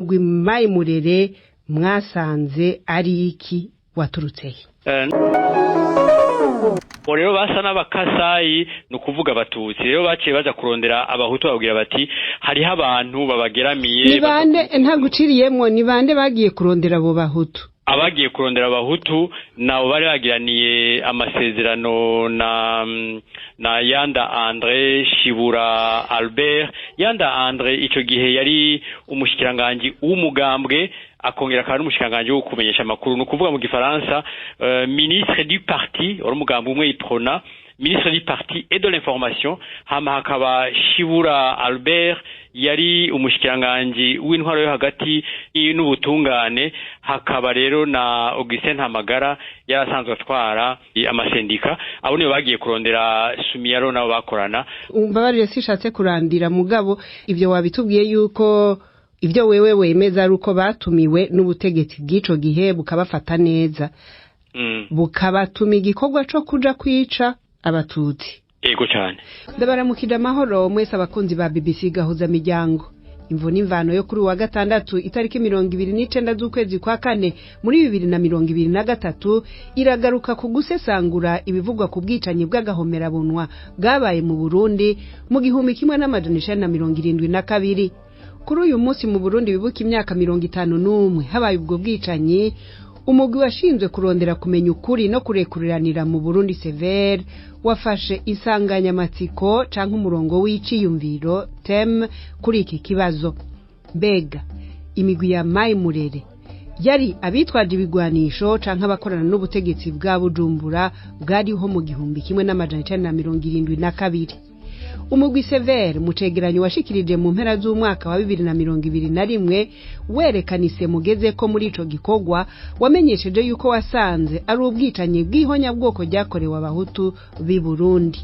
Mugwi Mayi Murere mwasanze ari iki, waturutse he? Rero basa n'abakasayi, ni ukuvuga abatutsi. Rero baciye baja kurondera abahutu, bababwira bati hariho abantu babageramiye. Ni bande? Ntaguciriyemwo, ni bande bagiye kurondera abo bahutu? Abagiye kurondera abahutu nabo bari bagiraniye amasezerano na Yanda Andre, Shibura Albert. Yanda Andre ico gihe yari umushikiranganji w'umugambwe, akongera akaba n'umushikiranganji wo kumenyesha amakuru, ni ukuvuga mu gifaransa ministre du parti, wari umugambwe umwe Iprona, ministre du parti et de l'information. Hama hakaba Shibura Albert, yari umushikiranganji w'intwaro yo hagati n'ubutungane. Hakaba rero na Augustin Ntamagara, yari asanzwe atwara amasendika. Abo nibo bagiye kurondera Sumiyaro nabo bakorana. Umbabarire, sishatse kurandira, mugabo ibyo wabitubwiye yuko ibyo wewe wemeza ari uko batumiwe n'ubutegetsi bw'ico gihe, bukabafata neza, bukabatuma igikorwa co kuja kwica abatutsi. Ego cyane. Ndabaramukije amahoro mwese abakunzi ba BBC Gahuza Miryango. Imvo n'imvano yo kuri uwa gatandatu, itariki 29 z'ukwezi kwa kane muri 2023, iragaruka ku gusesangura ibivugwa ku bwicanyi bw'agahomerabunwa bwabaye mu Burundi mu 1972. Kuri uyu munsi mu Burundi bibuka imyaka 51 habaye ubwo bwicanyi, umugwi washinzwe kurondera kumenya ukuri no kurekuriranira mu Burundi, Severe, wafashe insanganyamatsiko canke umurongo w'iciyumviro, thème, kuri iki kibazo: mbega imigwi ya Mayi Murere yari abitwaje ibigwanisho canke abakorana n'ubutegetsi bwa Bujumbura bwariho mu 1972? Umugwi Severe, mu cegeranyo washikirije mu mpera z'umwaka wa 2021, werekana mugeze ko muri ico gikorwa, wamenyesheje yuko wasanze ari ubwicanyi bw'ihonyabwoko ryakorewe abahutu b'i Burundi.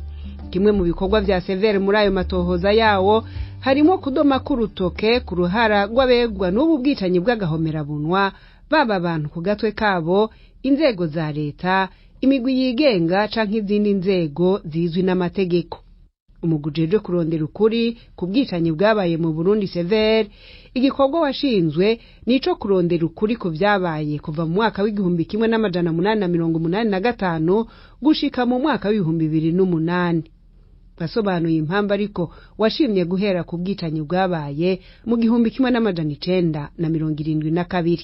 Kimwe mu bikorwa vya Severe muri ayo matohoza yawo harimo kudoma k'urutoke ku ruhara rw'abegwa n'ubu bwicanyi bw'agahomerabunwa, baba abantu ku gatwe kabo, inzego za leta, imigwi yigenga canke izindi nzego zizwi n'amategeko. Umugwi ujejwe kurondera ukuri ku bwicanyi bwabaye mu Burundi, Severe, igikorwa washinzwe nico kurondera ukuri ku vyabaye kuva mu mwaka w'1885 gushika mu mwaka w'2008. Basobanuye impamvu ariko washimye guhera ku bwicanyi bwabaye mu 1972.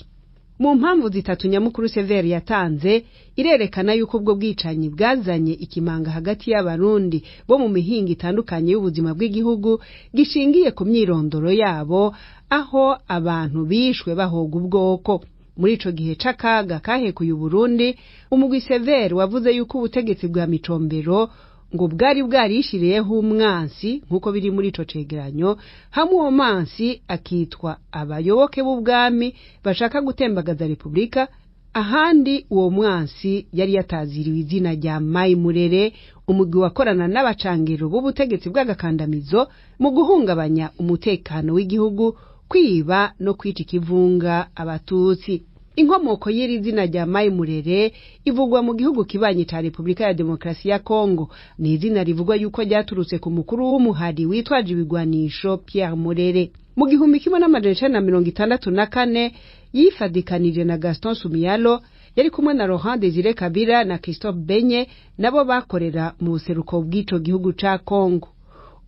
Mu mpamvu zitatu nyamukuru Severe yatanze, irerekana yuko ubwo bwicanyi bwazanye ikimanga hagati y'abarundi bo mu mihingo itandukanye y'ubuzima bw'igihugu, gishingiye ku myirondoro yabo, aho abantu bishwe bahoga ubwoko. Muri ico gihe c'akaga kahekuye Uburundi, umugwi Severe wavuze yuko ubutegetsi bwa Micombero ngo bwari bwarishiriyeho umwansi, nk'uko biri muri ico cegeranyo, hamwe uwo mwansi akitwa abayoboke b'ubwami bashaka gutembagaza repubulika. Ahandi uwo mwansi yari yataziriwe izina rya Mayi Murere, umugwi wakorana n'abacangero b'ubutegetsi bw'agakandamizo mu guhungabanya umutekano w'igihugu, kwiba no kwica ikivunga abatutsi. Inkomoko y'iri zina rya Mayi Murere ivugwa mu gihugu kibanyi ca Repubulika ya Demokarasi ya Kongo. Ni izina rivugwa yuko ryaturutse ku mukuru w'umuhari witwaje ibigwanisho Pierre Murere. Mu 1964 yifadikanije na Gaston Sumiyalo, yari kumwe na Laurent Desire Kabila na Christophe Benye, nabo bakorera mu buseruko bw'ico gihugu ca Kongo.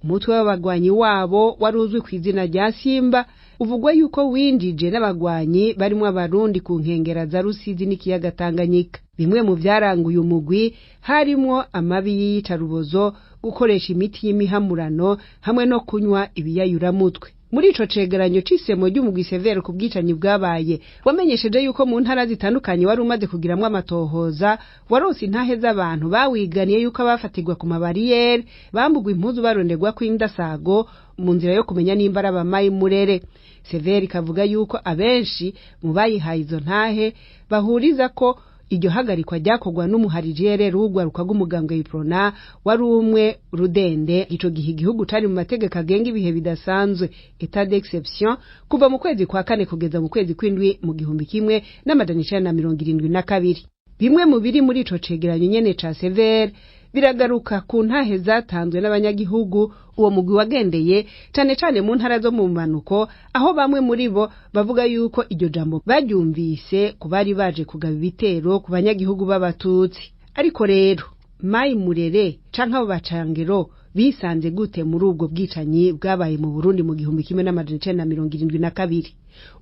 Umutwe w'abagwanyi wabo wari uzwi ku izina rya Simba, uvugwa yuko winjije n'abagwanyi barimwo abarundi ku nkengera za Rusizi n'ikiyaga Tanganyika. Bimwe mu vyaranga uyu mugwi harimwo amabi y'iyicarubozo, gukoresha imiti y'imihamurano hamwe no kunywa ibiyayuramutwe. Muri ico cegeranyo c'isemo ry'umugwi Severe ku bwicanyi bwabaye, wamenyesheje yuko mu ntara zitandukanye wari umaze kugiramwo amatohoza, waronse intahe z'abantu bawiganiye yuko abafatirwa ku mabariyeri bambugwa impuzu, baronderwa kw'indasago mu nzira yo kumenya nimba ari abamayi Murere. Severe ikavuga yuko abenshi mu bayihaye izo ntahe bahuriza ko iryo hagarikwa ryakorwa n'umuhari GRR w'urwaruka rw'umugambwe Iprona, wari umwe rudende ico gihe igihugu cari mu mategeko agenga ibihe bidasanzwe, état d'exception, kuva mu kwezi kwa kane kugeza mu kwezi kw'indwi mu 1972. Bimwe mu biri muri ico cegeranyo nyene ca Severe Biragaruka ku ntahe zatanzwe n'abanyagihugu uwo mugwi wagendeye, cane cane mu ntara zo mu manuko, aho bamwe muri bo bavuga yuko iryo jambo baryumvise ku bari baje kugaba ibitero ku banyagihugu b'Abatutsi. Ariko rero, Mayi Murere canke abo bacangero bisanze gute muri ubwo bwicanyi bwabaye mu Burundi mu 1972?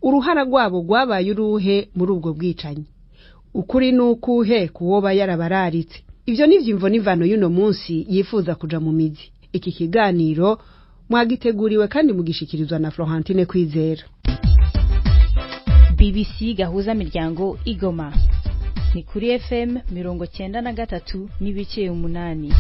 Uruhara rwabo rwabaye uruhe muri ubwo bwicanyi? Ukuri nukuhe kuwoba yarabararitse? Ivyo ni vyimvo n'imvano y'uno munsi yifuza kuja mu mizi. Iki kiganiro mwagiteguriwe kandi mugishikirizwa na Florentine Kwizera. BBC Gahuza Miryango Igoma ni kuri FM 93.8.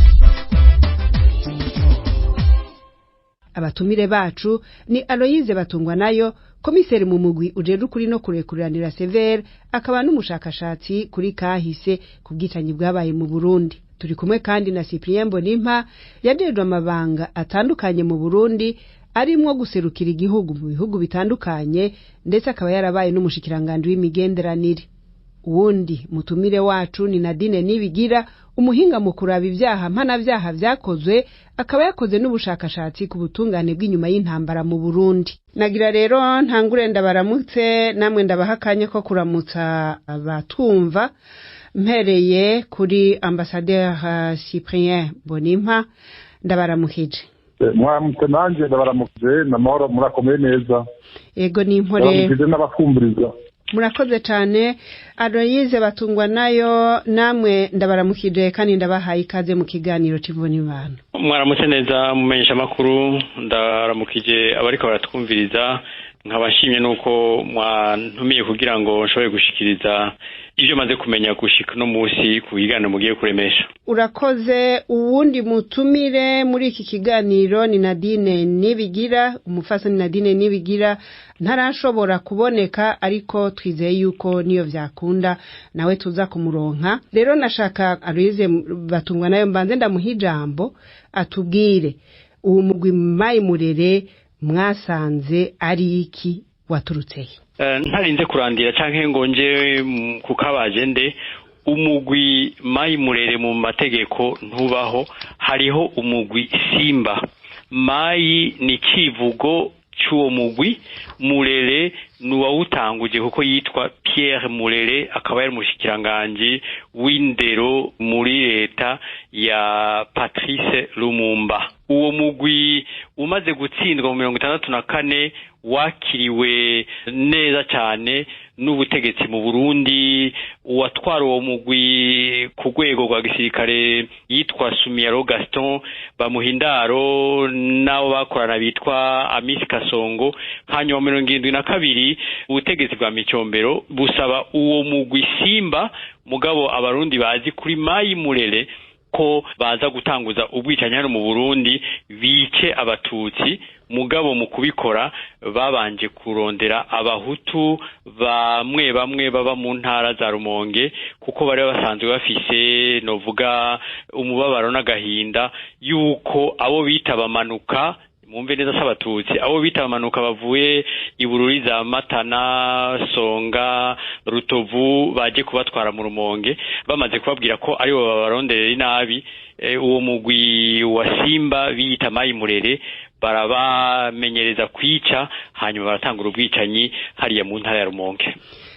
Abatumire bacu ni Aloyize Batungwa nayo, komiseri mu mugwi ujejwe ukuri no kurekuriranira Severe, akaba n'umushakashatsi kuri kahise ku bwicanyi bwabaye mu Burundi. Turi kumwe kandi na Cyprien Mbonimpa, yajejwe amabanga atandukanye mu Burundi, arimwo guserukira igihugu mu bihugu bitandukanye, ndetse akaba yarabaye n'umushikiranganje w'imigenderanire. Uwundi mutumire wacu ni Nadine Nibigira, umuhinga mu kuraba ibyaha mpanavyaha vyakozwe, akaba yakoze n'ubushakashatsi ku butungane bw'inyuma y'intambara mu Burundi. Nagira rero ntangure ndabaramutse, namwe ndabaha akanya ko kuramutsa abatwumva, mpereye kuri Ambassadeur Cyprien Mbonimpa. Ndabaramukije. Mwaramutse, nanjye ndabaramukije. Namahoro, murakomeye neza? Yego, ni impore. Ndabaramukije n'abakumviriza. Murakoze cyane. Aloyize Batungwa nayo, namwe ndabaramukije kandi ndabahaye ikaze mu kiganiro c'Imvo n'Imvano. Mwaramutse neza, mumenyesha makuru. Ndaramukije abariko baratwumviriza, nkabashimye nuko mwantumiye kugira ngo nshobore gushikiriza ibyo maze kumenya gushika no munsi ku biganiro mugiye kuremesha. Urakoze. Uwundi mutumire muri iki kiganiro ni Nadine Nibigira, umufasoni Nadine Nibigira ntarashobora kuboneka, ariko twizeye yuko niyo vyakunda nawe tuza kumuronka. Rero nashaka Aloyize Batungwa nayo mbanze ndamuha ijambo, atubwire uwo mugwi Mayi Murere mwasanze ari iki, waturutse he? Ntarinze kurandira canke ngo nje kukabaje nde, umugwi Mayi Murere mu mategeko ntubaho. Hariho umugwi Simba. Mayi ni kivugo c'uwo mugwi, Murere ni uwawutanguje kuko yitwa Pierre Murere, akaba yari umushikiranganji w'indero muri leta ya Patrice Lumumba. Uwo mugwi umaze gutsindwa mu 64 wakiriwe neza cyane n'ubutegetsi mu Burundi. Uwatwara uwo mugwi ku rwego rwa gisirikare yitwa Sumiyaro Gaston, bamuhindaro n'abo bakorana bitwa Amisi Kasongo. Hanyuma 72 ubutegetsi bwa Micombero busaba uwo mugwi Simba, mugabo Abarundi bazi kuri Mayi Murere, ko baza gutanguza ubwicanyi hano mu Burundi, bice Abatutsi. Mugabo mu kubikora babanje kurondera Abahutu bamwe bamwe baba mu ntara za Rumonge, kuko bari basanzwe bafise, novuga, umubabaro n'agahinda yuko abo bita bamanuka, mumve neza, s'Abatutsi, abo bita bamanuka bavuye Ibururi za Matana, Songa, Rutovu, baje kubatwara mu Rumonge. Bamaze kubabwira ko aribo babaronderera inabi, uwo mugwi wa Simba biyita Mayi Murere, barabamenyereza kwica, hanyuma baratangura ubwicanyi hariya mu ntara ya Rumonge.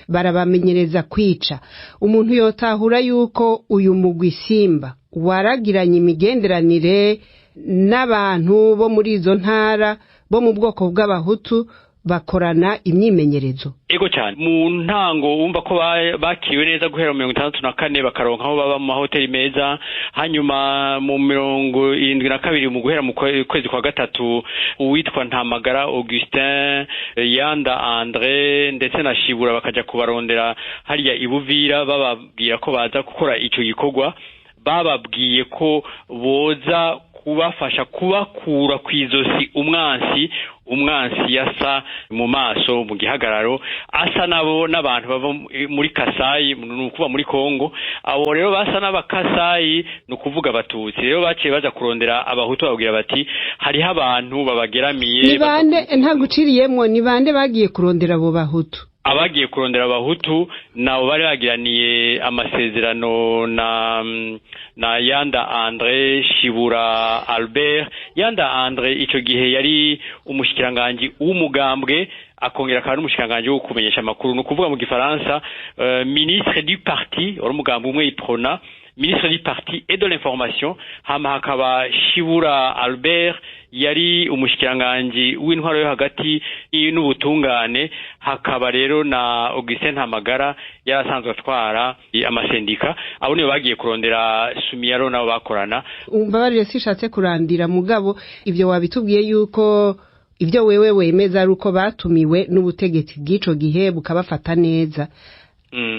Barabamenyereza kwica. Umuntu yotahura yuko uyu mugwi Simba waragiranye imigenderanire n'abantu bo muri izo ntara bo mu bwoko bw'Abahutu, bakorana imyimenyerezo? Ego cyane. Mu ntango wumva ko bakiriwe neza guhera mu 64, bakaronka aho baba mu mahoteli meza. Hanyuma mu 72, mu guhera mu kwezi kwa gatatu, uwitwa Ntamagara Augustin, Yanda Andre ndetse na Shibura bakaja kubarondera hariya Ibuvira, bababwira ko baza gukora ico gikorwa. Bababwiye ko boza kubafasha kubakura kw'izosi umwansi. Umwansi yasa mu maso, mu gihagararo asa nabo n'abantu bava muri Kasayi, ni ukuvuga muri Kongo. Abo rero basa n'Abakasayi, ni ukuvuga Abatutsi. Rero baciye baja kurondera Abahutu, bababwira bati hariho abantu babageramiye. Ni bande, ntaguciriyemwo, ni bande bagiye kurondera abo Bahutu? Abagiye kurondera abahutu nabo bari bagiraniye amasezerano na Yanda Andre Shibura Albert. Yanda Andre ico gihe yari umushikiranganje w'umugambwe, akongera akaba n'umushikiranganje wo kumenyesha amakuru, ni ukuvuga mu gifaransa ministre du parti, wari umugambi umwe Iprona, ministre du parti et de l'information. Hama hakaba Shibura Albert yari umushikiranganje w'intwaro yo hagati n'ubutungane, hakaba rero na Augustin Ntamagara yarasanzwe atwara amasendika. Abo nibo bagiye kurondera Sumiyaro nabo bakorana. Umbabarire sishatse kurandira, mugabo ivyo wabitubwiye yuko ivyo wewe wemeza ari uko batumiwe n'ubutegetsi bw'ico gihe bukabafata neza,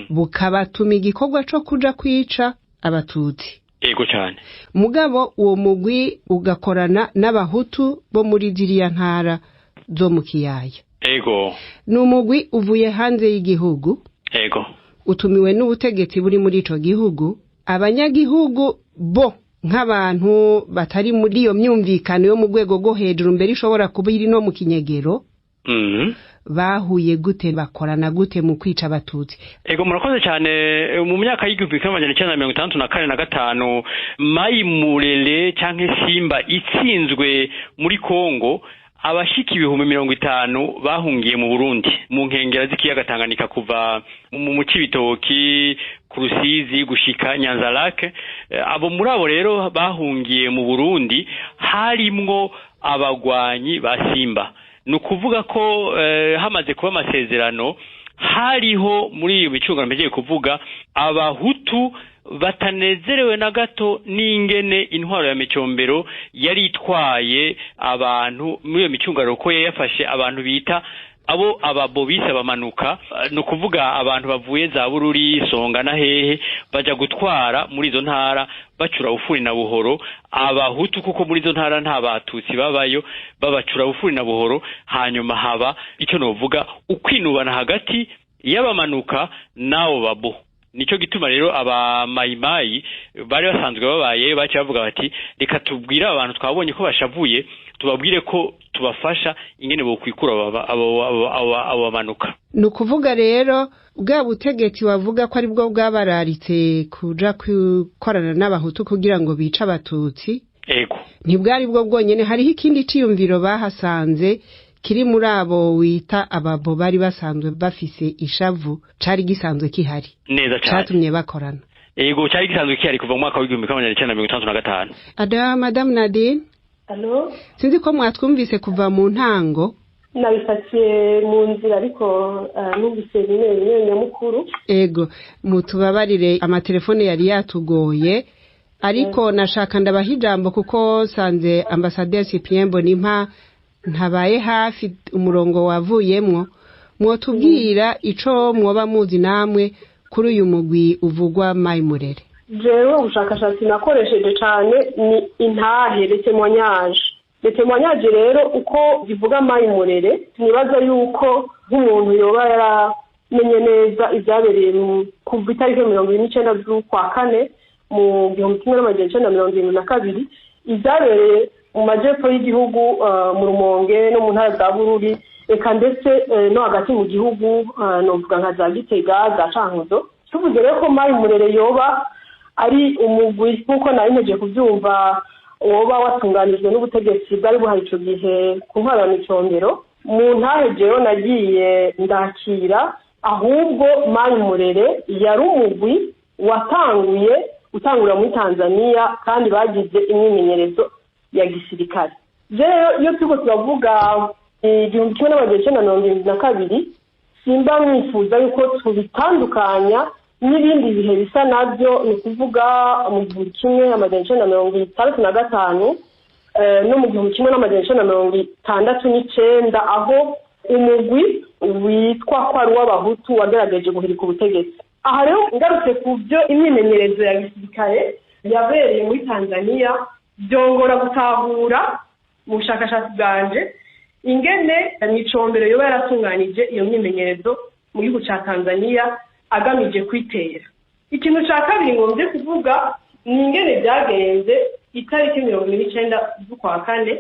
bukabatuma igikorwa co kuja kwica abatutsi. Ego cyane. Mugabo uwo mugwi ugakorana n'abahutu bo muri ziriya ntara zo mu kiyaya. Ego. Ni umugwi uvuye hanze y'igihugu. Ego. Utumiwe n'ubutegetsi buri muri ico gihugu. Abanyagihugu bo nk'abantu batari muri iyo myumvikano yo mu rwego rwo hejuru, mbere ishobora kuba iri no mu kinyegero, bahuye gute, bakorana gute mu kwica abatutsi? Ego, murakoze cyane. Mu myaka y'1964 na 5, Mayi Murere canke Simba itsinzwe muri Kongo, abashika 50,000 bahungiye mu Burundi mu nkengera z'ikiyaga Tanganyika, kuva mu Cibitoki ku Rusizi gushika Nyanza-Lac. Abo muri abo rero bahungiye mu Burundi harimwo abagwanyi ba Simba. Ni ukuvuga ko hamaze kuba amasezerano, hariho muri iyo micungano mpejeje kuvuga abahutu batanezerewe na gato n'ingene intwaro ya Micombero yari itwaye abantu muri iyo micungano, ko yafashe abantu bita abo ababobise bamanuka, ni ukuvuga abantu bavuye za Bururi, Songa na hehe, baja gutwara muri izo ntara bacura bufuri na buhoro abahutu, kuko muri izo ntara nta batutsi babayo, babacura bufuri na buhoro. Hanyuma haba icyo novuga ukwinubana hagati y'abamanuka n'abo babo. Nico gituma rero abamayimayi bari basanzwe babaye baca bavuga bati reka tubwire abantu twabonye ko bashavuye, tubabwire ko tubafasha ingene bokwikura abo bamanuka. Ni ukuvuga rero bwa butegetsi wavuga ko ari bwo bwabararitse kuja gukorana n'abahutu kugira ngo bice abatutsi. Ego. Ntibwari bwo bwonyene, hariho ikindi ciyumviro bahasanze kiri muri abo wita ababo bari basanzwe bafise ishavu, cari gisanzwe kihari neza cyane, catumye bakorana. Ego, cari gisanzwe kihari kuva mu mwaka w'1965. Ada, Madame Nadine. Allo. Sinzi ko mwatwumvise kuva mu ntango. Nabifatiye mu nzira, ariko numvise bimwe bimwe nyamukuru. Ego, mutubabarire amatelefone yari yatugoye, ariko nashaka ndabaha ijambo kuko nsanze Ambassadeur Cyprien Mbonimpa ntabaye hafi, umurongo wavuyemwo. Mwotubwira ico mwoba muzi namwe kuri uyu mugwi uvugwa Mayi Murere? Jewe ubushakashatsi nakoresheje cane ni intahe, les témoignages. Les témoignages rero uko zivuga Mayi Murere, nibaza yuko nk'umuntu yoba yaramenye neza ivyabereye kuva itariki 29 z'ukwa kane mu 1972, ivyabereye mu majepfo y'igihugu, mu Rumonge no mu ntara za Bururi, eka ndetse no hagati mu gihugu, novuga nka za Gitega, za Cankuzo. Tuvuze rero ko Mayi Murere yoba ari umugwi, nk'uko nari ntegereje kubyumva, woba watunganijwe n'ubutegetsi bwari buhari ico gihe ku ntwaro ya Micombero. Mu ntahe jewe nagiye ndakira, ahubwo Mayi Murere yari umugwi watanguye utangura muri Tanzania, kandi bagize imyimenyerezo ya gisirikare. Rero iyo turiko turavuga 1972, simba mwifuza yuko tubitandukanya n'ibindi bihe bisa nabyo, ni ukuvuga mu 1965 no mu 1969, aho umugwi witwa ko ari uw'abahutu wagerageje guhirika ubutegetsi. Aha rero ngarutse ku byo imyimenyerezo ya gisirikare yabereye muri Tanzania, byongora gutahura mu bushakashatsi bwanje ingene Micombero yoba yaratunganije iyo myimenyerezo mu gihugu ca Tanzania agamije kwitera. Ikintu ca kabiri ngombye kuvuga ni ingene byagenze itariki 29 z'ukwa kane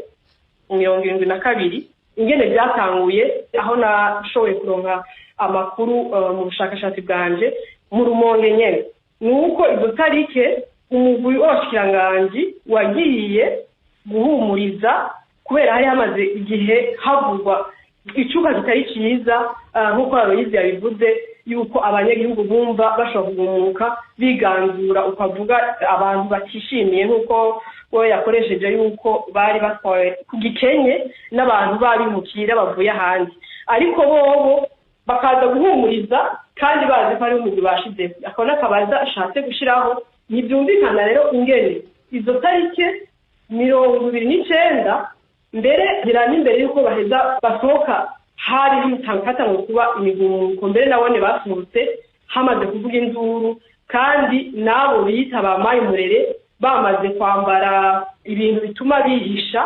72. Ingene byatanguye, aho nashoboye kuronka amakuru mu bushakashatsi bwanje mu Rumonge nyene, ni uko izo tarike umugwi w'abashikiranganji wagiye guhumuriza, kubera hari hamaze igihe havugwa icuka kitari cyiza, nk'uko Aloyizi yabivuze, yuko abanyagihugu bumva bashobora kugumuka biganzura, ukavuga abantu batishimiye, nk'uko we yakoresheje yuko bari batwawe ku gikenye n'abantu babimukira bavuye ahandi, ariko bobo bakaza guhumuriza kandi bazi ko ari umugwi bashizeho. Ako n'akabaza ashatse gushiraho. Ntibyumvikana rero ingene izo tarike 29 mbere ngira n'imbere y'uko baheza basohoka hari hatanguye kuba imigumuko, mbere nabone basohotse hamaze kuvuga induru, kandi n'abo bita ba Mayimurere bamaze kwambara ibintu bituma bihisha,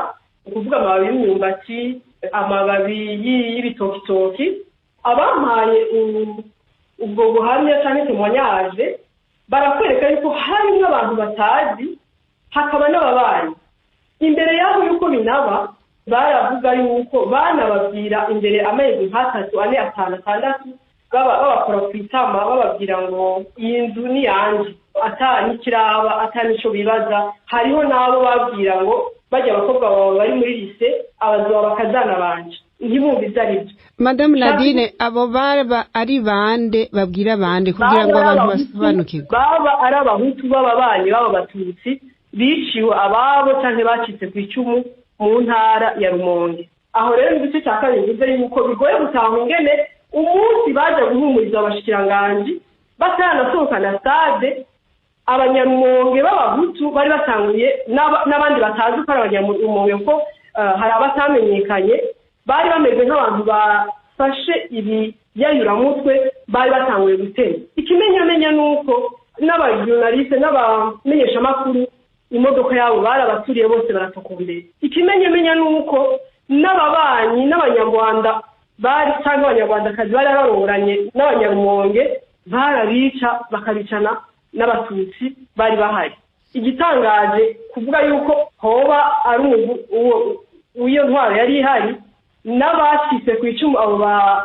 ukuvuga amababi y'imyumbati, amababi y'ibitokitoki. Abampaye ubwo buhamya cyangwa témoignage barakwereka yuko harimo abantu batazi, hakaba n'ababanyi. Imbere yaho yuko binaba, baravuga yuko banababwira imbere amezi nk'atatu, ane, atanu, atandatu, babakora ku itama, bababwira ngo iyi nzu ni yanje, ata n'ikiraba, ata n'ico bibaza. Hariho n'abo babwira ngo bajya abakobwa bawe bari muri lycée abazoba bakazana banje, ntibumve ivyo ari byo. Madamu Nadine, abo baba ari bande babwira bande, kugira ngo abantu basobanukirwe? Baba ari Abahutu b'ababanyi b'abo Batutsi biciwe ababo canke bacitse ku icumu mu ntara ya Rumonge. Aho rero igice cya kabiri bivuze yuko bigoye gutaha ingene umunsi baje guhumuriza abashikiranganji bataranasohokana stade, Abanyarumonge b'Abahutu bari batanguye n'abandi batazi ko ari Abanyarumonge, kuko hari abatamenyekanye, bari bameze nk'abantu bafashe ibiyayuramutwe, bari batanguye gutema. Ikimenyamenya ni uko n'abajournaliste n'abamenyeshamakuru imodoka yabo barabaturiye bose baratokombera. Ikimenyamenya ni uko n'ababanyi n'Abanyarwanda bari cyangwa Abanyarwandakazi bari baroranye n'Abanyarumonge barabica, bakabicana n'Abatutsi bari bahari. Igitangaje kuvuga yuko hoba ari w'iyo ntwaro yari ihari n'abacitse ku icumu, abo ba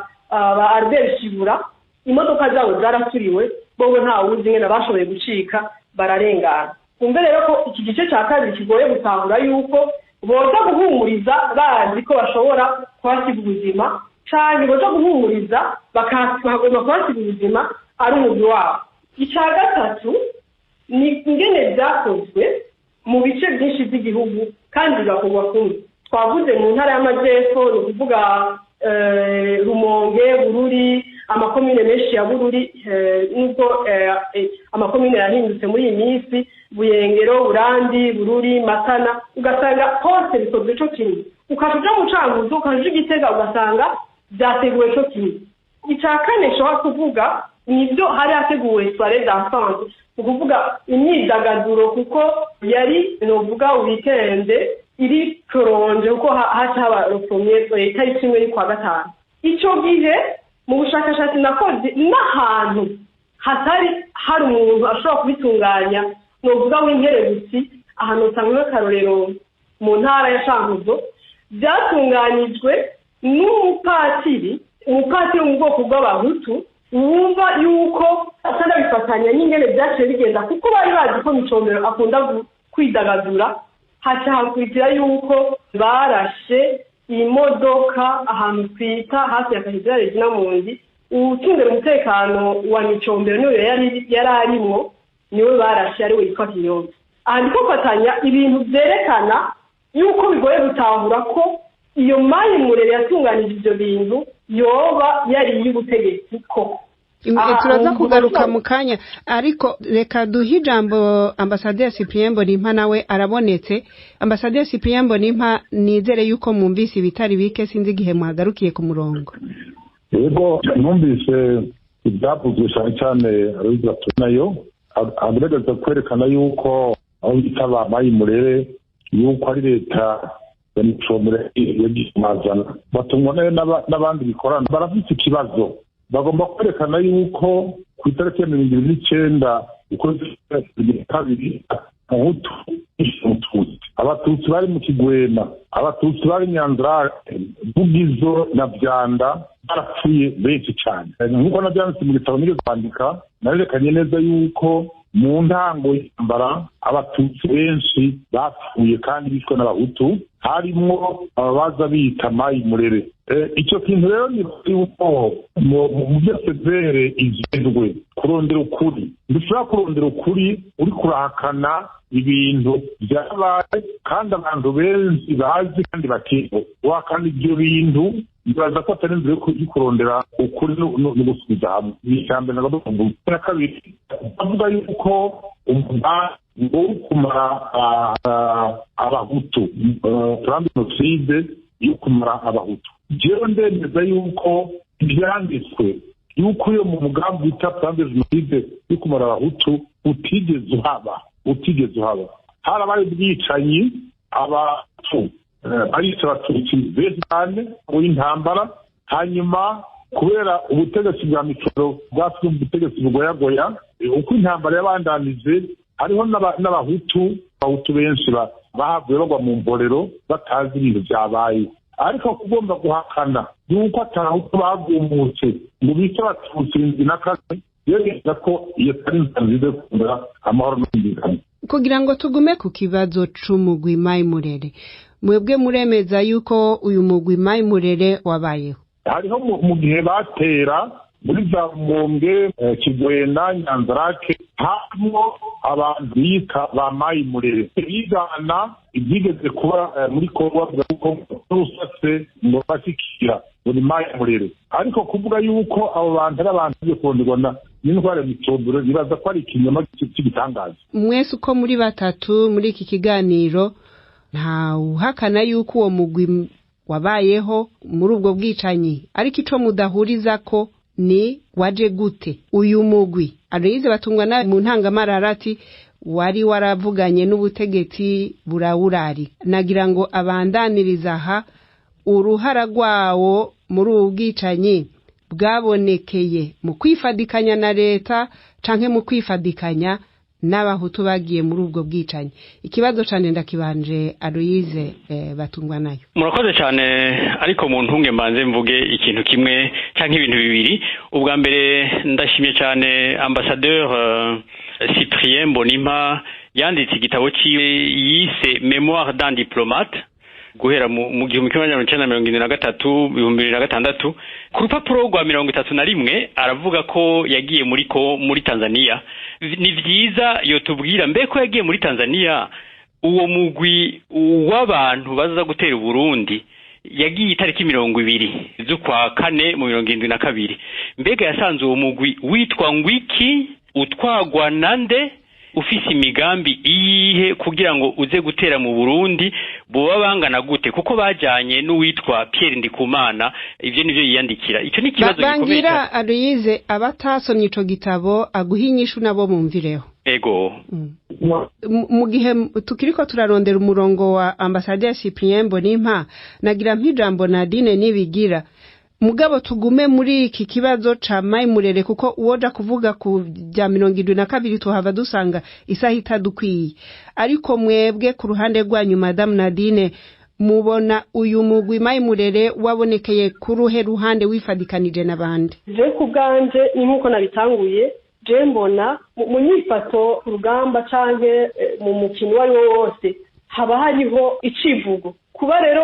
Albert Shibura, imodoka zabo zaraturiwe, bobo nta wuzi ingene bashoboye gucika bararengana. Kumbe rero ko iki gice cya kabiri kigoye gutahura, yuko boza guhumuriza bazi ko bashobora kuhasiga ubuzima, canke boza guhumuriza bakagomba kuhasiga ubuzima ari umugwi wabo. Icya gatatu ni ingene byakozwe mu bice byinshi by'igihugu kandi bigakorwa kumwe. Twavuze mu ntara y'Amajyepfo, ni ukuvuga Rumonge, Bururi, amakomine menshi ya Bururi, nubwo amakomine yahindutse muri iyi minsi, Buyengero, Burandi, Bururi, Matana, ugasanga hose bikozwe co kimwe. Ukaja uja mu Cankuzo, ukaja uja Igitega, ugasanga byateguwe co kimwe. Icya kane nshobora kuvuga nibyo, hari hateguwe soirée dansante, ni ukuvuga imyidagaduro, kuko yari novuga weekend iri prolongée, kuko haca haba le premier, itariki 1 y'ukwa gatanu. Ico gihe mu bushakashatsi nakoze, n'ahantu hatari hari umuntu ashobora kubitunganya novuga w'inkerebutsi, ahantu usanga nk'akarorero mu ntara ya Cankuzo, byatunganyijwe n'umupatiri, umupatiri wo mu bwoko bw'Abahutu, wumva yuko atanabifatanya n'ingene byaciye bigenda, kuko bari bazi ko Micombero akunda kwidagadura. Haca hakurikira yuko barashe imodoka ahantu twita hafi ya Katedrale Regina Mundi. Uwucungera umutekano wa Micombero niwe yari arimwo, niwe barashe, ariwe yitwa Kinyonza. Aha ndiko mfatanya ibintu vyerekana yuko bigoye gutahura ko iyo Mayi Murere yatunganije ivyo bintu yoba yari iy'ubutegetsi koko. Turaza kugaruka mu kanya, ariko reka duhe ijambo Ambasaderi Cyprien Mbonimpa, nawe arabonetse. Ambasaderi Cyprien Mbonimpa, nizere yuko mwumvise ibitari bike, sinzi igihe muhagarukiye ku murongo. Yego, numvise ibyavuzwe cyane cyane nayo agaragaza kwerekana yuko aho bita ba Mayimurere, yuko ari leta ya Micombero yagiye batumwa nayo n'abandi bikorana. Barafite ikibazo, bagomba kwerekana yuko ku itariki ya 29 ukwezi kwa kabiri Umuhutu Umututsi. Abatutsi bari mu Kigwena, Abatutsi bari Nyanzarake, Vugizo na Vyanda barapfuye benshi cane. Nk'uko navyanditse mu gitabo nigeze kwandika, narerekanye neza yuko mu ntango y'intambara Abatutsi benshi bapfuye kandi bishwe n'Abahutu, harimwo ababaza bita Mayi Murere. Icyo kintu rero ni yuko mu byo severe ijejwe kurondera ukuri, ntushobora kurondera ukuri uri kurahakana ibintu byabaye kandi abantu benshi bazi kandi bakiho. Wahakana ibyo bintu, nibaza ko atari inzira yo kurondera ukuri no gusubiza hamwe. Ni icya mbere nagomba kuvuga. Icya kabiri, bavuga yuko umugambi wo kumara Abahutu, plan génocide yo kumara Abahutu, jewe ndemeza yuko ibyanditswe yuko iyo mu mugambi wita plan génocide yo kumara Abahutu utigeze uhaba, utigeze uhaba. Harabaye ubwicanyi, Abahutu barica Abatutsi benshi cyane w'intambara. Hanyuma kubera ubutegetsi bwa Micombero bwasize ubutegetsi bugoyagoya, uko intambara yabandanije, hariho n'Abahutu, Abahutu benshi bahavuye bagwa mu mborero batazi ibintu byabaye. Ariko kugomba guhakana yuko Atahutu bagumutse ngo bice Abatutsi 74, yerekana ko iyo atari inzira nziza yo kurondera amahoro n'ubwumvikane. Kugira ngo tugume ku kibazo c'umugwi Mayi Murere, mwebwe muremeza yuko uyu mugwi Mayi Murere wabayeho? Hariho mu gihe batera muri za Ngombwe, Kigwena, Nyanzarake, harimwo abantu bita ba Mayi Murere bigana ibyigeze kuba muri Kongo, bavuga yuko n'usatse ngo bashikira ngo ni Mayi Murere. Ariko kuvuga yuko abo bantu ari abantu bagiye kuronderwa n'indwara ya Micombero, nibaza ko ari ikinyoma cy'igitangaza. Mwese uko muri batatu muri iki kiganiro, nta uhakana yuko uwo mugwi wabayeho muri ubwo bwicanyi, ariko ico mudahuriza ko ni waje gute uyu mugwi. Aloyize Batungwa na mu ntangamarara ati wari waravuganye n'ubutegetsi burawurari. Nagira ngo abandaniriza aha uruhara rwawo muri ubu bwicanyi bwabonekeye mu kwifadikanya na leta canke mu kwifadikanya n'Abahutu bagiye muri ubwo bwicanyi. Ikibazo cane ndakibanje Aloyize Batungwa nayo. Murakoze cyane, ariko mu ntunge mbanze mvuge ikintu kimwe cyangwa ibintu bibiri. Ubwa mbere, ndashimye cyane ambassadeur Cyprien Mbonimpa yanditse igitabo cyiwe yise Mémoire d'un diplomate guhera mu 1973, 2006. Ku rupapuro rwa 31 aravuga ko yagiye muri Tanzania. Ni vyiza yotubwira mbe ko yagiye muri Tanzania, uwo mugwi w'abantu baza gutera Burundi yagiye itariki 20 z'ukwa kane mu 72, mbega yasanze uwo mugwi witwa ngwiki, utwagwa nande, ufise imigambi iyihe kugira ngo uze gutera mu Burundi, boba bangana gute, kuko bajanye n'uwitwa Pierre Ndikumana? Ivyo nivyo yiyandikira. Ico ni ikibazo gikomeye. Bangira Aloyize, abatasomye ico gitabo aguha inyishu nabo mumvireho. Ego. Mu gihe tukiriko turarondera umurongo wa ambasaderi Cyprien Mbonimpa, nagira mp'ijambo Nadine Nibigira. Mugabo tugume muri iki kibazo ca Mayi Murere, kuko uwoja kuvuga ku bya 72 tuhava dusanga isaha itadukwiye. Ariko mwebwe ku ruhande rwanyu, Madame Nadine, mubona uyu mugwi Mayi Murere wabonekeye ku ruhe ruhande, wifadikanije n'abandi? Je ku bwanje, ni nk'uko nabitanguye, je mbona mu nyifato ku rugamba canke mu mukino uwo ari wo wose haba hariho icivugo. Kuba rero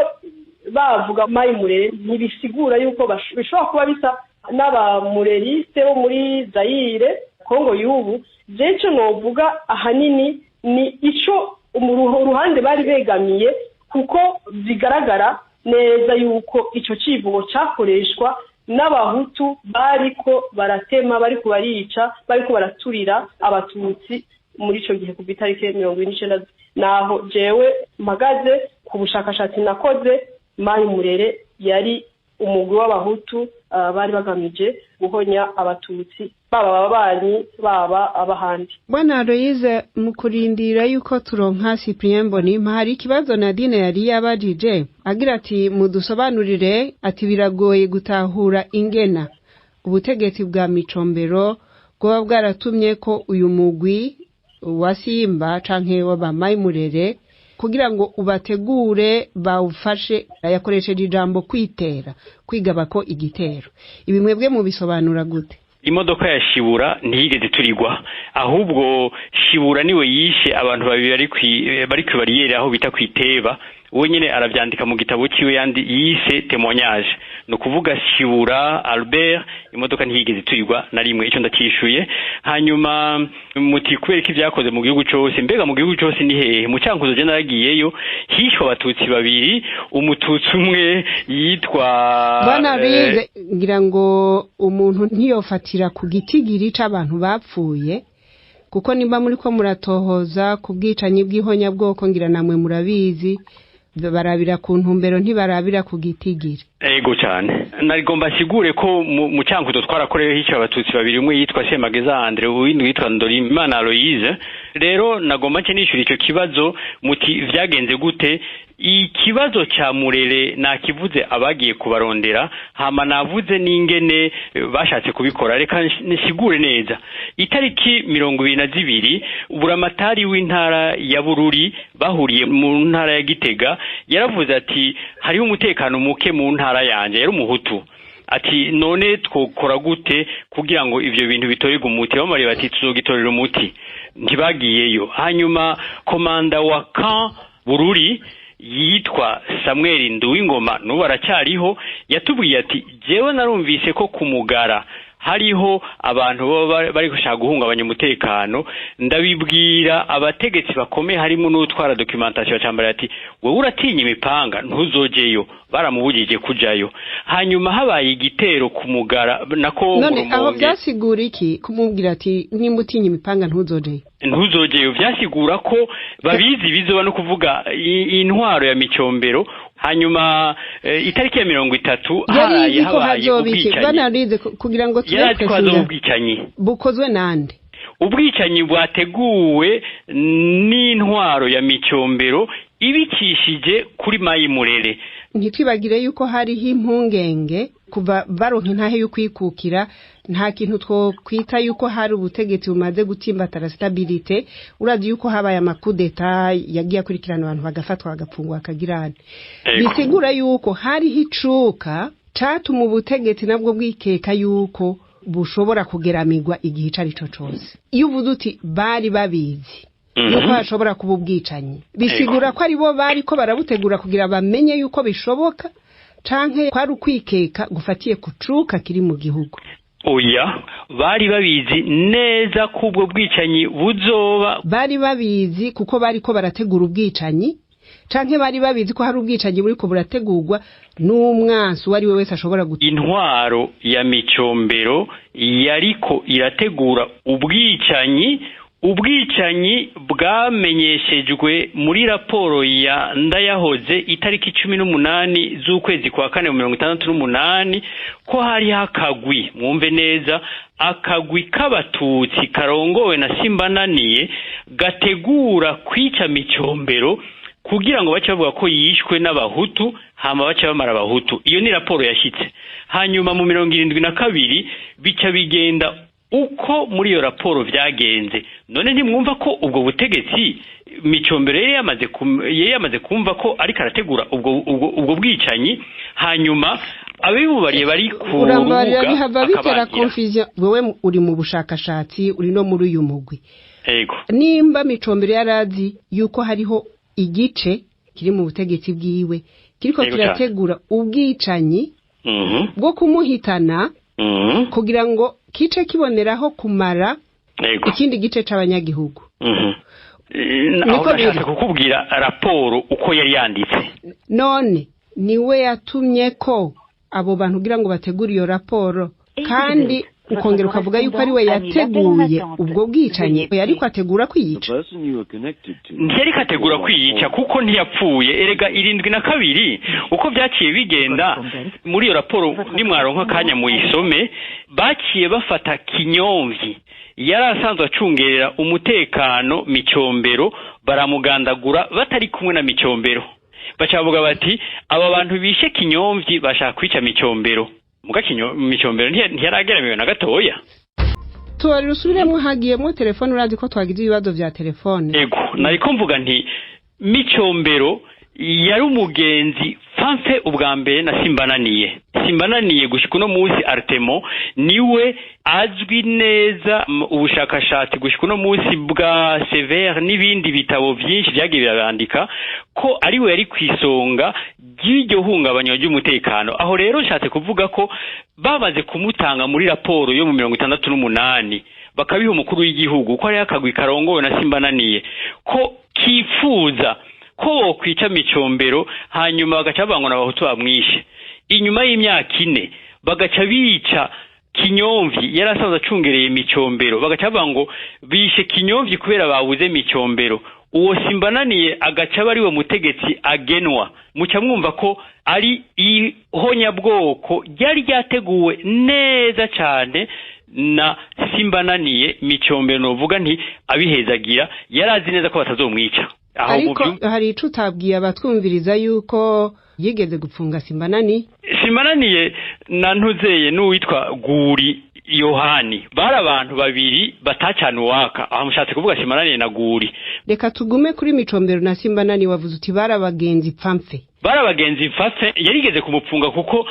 bavuga Mayi Murere ntibisigura yuko bishobora kuba bisa n'abamureriste bo muri Zayire, Kongo y'ubu. Je ico novuga ahanini ni ico uruhande bari begamiye, kuko bigaragara neza yuko ico civugo cakoreshwa n'Abahutu bariko baratema, bariko barica, bariko baraturira Abatutsi muri ico gihe kuva itariki 49. Naho jewe mpagaze ku bushakashatsi nakoze, Mayi Murere yari umugwi w'Abahutu bari bagamije guhonya Abatutsi, baba ababanyi, baba abahandi. Bwana Aloyize, mu kurindira yuko turonka Cyprien Mbonimpa, hari ikibazo Nadine yari yabajije agira ati mudusobanurire, ati biragoye gutahura ingena ubutegetsi bwa Micombero bwoba bwaratumye ko uyu mugwi wa Simba canke w'abamayi Murere Kugira ngo ubategure bawufashe, yakoresheje ijambo kwitera, kwigaba ko igitero. Ibi mwebwe mubisobanura gute? Imodoka ya Shibura ntiyigeze turigwa, ahubwo Shibura niwe yishe abantu babiri bari ku bariyeri aho bita kwiteba. We nyine aravyandika mu gitabo ciwe yandi yise témoignage. No kuvuga Shibura Albert, imodoka ntiyigeze turigwa na rimwe, ico ndacishuye. Hanyuma muti kubera ko ivyakoze mu gihugu cose, mbega mu gihugu cose ni hehe? Mu Cankuzo je naragiyeyo, hishwe abatutsi babiri, umututsi umwe yitwa Bwana Bize, ngira ngo umuntu ntiyofatira ku gitigiri c'abantu bapfuye, kuko nimba muri ko muratohoza ku bwicanyi bw'ihonyabwoko, ngira namwe murabizi, barabira ku ntumbero, ntibarabira ku gitigiri. Ego cyane, nagomba sigure ko mu Cankuzo twarakorewe hica abatutsi babiri, umwe yitwa Semageza Andre, uwindi yitwa Ndorimana Aloise. Rero nagomba nce nishura ico kibazo muti vyagenze gute. Ikibazo ca Murere nakivuze, abagiye kubarondera, hama navuze n'ingene bashatse kubikora. Reka nsigure neza. Itariki 22, buramatari w'intara ya Bururi bahuriye mu ntara ya Gitega, yaravuze ati hariho umutekano muke mu ntara yanje. Yari umuhutu. Ati none twokora gute kugira ngo ivyo bintu bitorerwe umuti? Bamariye bati tuzogitorera umuti, ntibagiyeyo. Hanyuma komanda wa camp Bururi yitwa Samuel Nduwingoma, n'ubu aracyariho, yatubwiye ati jewe narumvise ko kumugara hariho abantu baba bari gushaka guhungabanya umutekano, ndabibwira abategetsi bakomeye harimo n'utwara documentation. Cyambara ati wowe uratinya imipanga, ntuzojeyo. Baramubujije kujayo. Hanyuma habaye igitero kumugara nako. None aho byasigura iki kumubwira ati nimba utinya imipanga ntuzojeyo? Ntuzojeyo byasigura ko babizi bizoba, no kuvuga intwaro ya Micombero. Hanyuma itariki ya 30 haraye habaye ubwicanyi kugira ngo tube ubwicanyi bukozwe nande? Ubwicanyi bwateguwe n'intwaro ya Micombero ibikishije kuri Mayi Murere. Ntitwibagire yuko hariho impungenge kuva baronka intahe yo kwikukira, nta kintu twokwita yuko hari ubutegetsi bumaze gutsimbatara stabilité. Urazi yuko habaye amakudeta yagiye akurikirana, abantu bagafatwa, bagapfungwa, bakagirana. Bisigura yuko hariho icuka catuma ubutegetsi nabwo bwikeka yuko bushobora kugeramigwa igihe ico ari cyo cose. Iyo uvuze uti bari babizi yuko hashobora kuba ubwicanyi, bisigura ko aribo bari ko barabutegura kugira bamenye yuko bishoboka, canke kwari ukwikeka gufatiye kucuka kiri mu gihugu? Oya, bari babizi neza ko ubwo bwicanyi buzoba. Bari babizi kuko bari ko barategura ubwicanyi, canke bari babizi ko hari ubwicanyi buriko burategurwa n'umwansi uwo ari we wese ashobora Intwaro ya Micombero yariko irategura ubwicanyi, ubwicanyi bwamenyeshejwe muri raporo ya Ndayahoze itariki 18 z'ukwezi kwa kane mu 68, ko hari akagwi, mwumve neza, akagwi k'abatutsi karongowe na Simbananiye gategura kwica Micombero kugira ngo bace bavuga ko yishwe n'abahutu, hama bace bamara abahutu. Iyo ni raporo yashitse. Hanyuma mu 72 bica bigenda uko muri iyo raporo vyagenze. None ntimwumva ko ubwo butegetsi Micombero yari yamaze kumva ko ariko arategura ubwo bwicanyi, hanyuma abibubariye bari ku rubuga bitera confusion. Wewe uri mu bushakashatsi, uri no muri uyu mugwi. Yego. Nimba Micombero yarazi yuko hariho igice kiri mu butegetsi bwiwe kiriko kirategura ubwicanyi bwo kumuhitana kugira ngo kice kiboneraho kumara ikindi gice c'abanyagihugu. Aho nashatse kukubwira raporo uko yari yanditse. None niwe yatumye ko abo bantu kugira ngo bategure iyo raporo, kandi ukongera ukavuga yuko ari we yateguye ubwo bwicanyi, yariko ategura kwiyica? Ntiyariko ategura kwiyica kuko ntiyapfuye. Erega 72 uko byaciye bigenda muri iyo raporo, nimwaronka akanya muyisome, baciye bafata Kinyomvyi yari asanzwe acungerera umutekano Micombero, baramugandagura batari kumwe na Micombero. Bacavuga bati aba bantu bishe Kinyomvyi bashaka kwica Micombero. Muga Micombero ntiyarageramiwe na gatoya. Tubarira usubiremo, hagiyemo telefone, urazi ko twagize ibibazo vya telefone. Ego, nariko mvuga nti Micombero yari umugenzi fanfe ubwa mbere na Simbananiye. Simbananiye gushika uno munsi Artemo niwe azwi neza ubushakashatsi gushika uno munsi bwa Sever n'ibindi bitabo byinshi byagiye birabandika ko ari we yari kwisonga ry'iryo hungabanywa ry'umutekano. Aho rero nshatse kuvuga ko bamaze kumutanga muri raporo yo mu 68 bakabiha umukuru w'igihugu ko ari akagwi karongowe na Simbananiye ko kifuza ko kwica Micombero, hanyuma bagaca bangwa n'abahutu bamwishe. Inyuma y'imyaka 4 bagaca bica Kinyomvyi yari asanzwe acungereye Micombero, bagaca bavuga ngo bishe Kinyomvyi kubera babuze Micombero. Uwo Simbananiye agaca aba ariwe mutegetsi agenwa. Muca mwumva ko ari ihonyabwoko ryari ryateguwe neza cyane na Simbananiye. Micombero novuga nti abihezagira yarazi neza ko batazomwica. Ariko hari ico utabwiye abatwumviriza yuko yigeze gupfunga Simbanani. Simbananiye na Ntuzeye n'uwitwa Guri Yohani bari abantu babiri batacana uwaka. Aho mushatse kuvuga Simbananiye na Guri. Reka tugume kuri Micombero na Simbanani. Wavuze uti bari abagenzi pfamfe. Bari abagenzi pfamfe, yarigeze kumupfunga kuko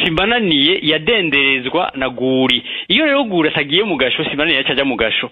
Simbananiye yadenderezwa na Guri. Iyo rero Guri atagiye mu gasho, Simbananiye yacaja mu gasho.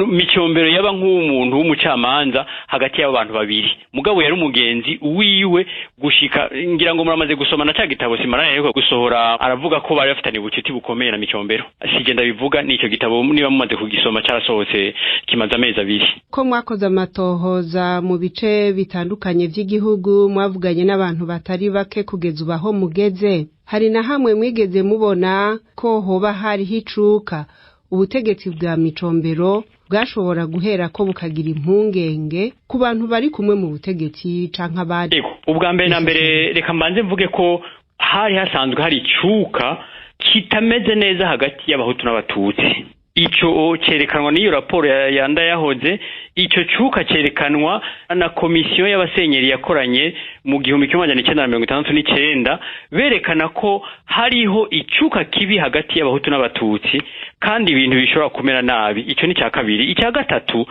Micombero yaba nk'umuntu w'umucamanza hagati y'abo bantu babiri. Mugabo yari umugenzi wiwe gushika, ngira ngo muramaze gusoma na ca gitabo Simbananiye ariko gusohora, aravuga ko bari bafitanye ubucuti bukomeye na Micombero. Sigenda bivuga n'icyo gitabo niba mumaze kugisoma carasohotse kimaze amezi 2. Ko mwakoze amatohoza mu bice bitandukanye vy'igihugu, mwavuganye n'abantu batari bake kugeza ubaho mugeze, hari na hamwe mwigeze mubona ko hoba hari hicuka ubutegetsi bwa Micombero bwashobora guhera ko bukagira impungenge ku bantu bari kumwe mu butegetsi canke abandi? Ubwa mbere na mbere reka mbanze mvuge ko hari hasanzwe hari icuka kitameze neza hagati y'abahutu n'abatutsi. Ico cerekanwa n'iyo raporo yanda yahoze. Ico cuka cerekanwa na komisiyo y'abasenyeri yakoranye mu 1969, berekana ko hariho icuka kibi hagati y'abahutu n'abatutsi kandi ibintu bishobora kumera nabi. Ico ni cya kabiri. Icya gatatu,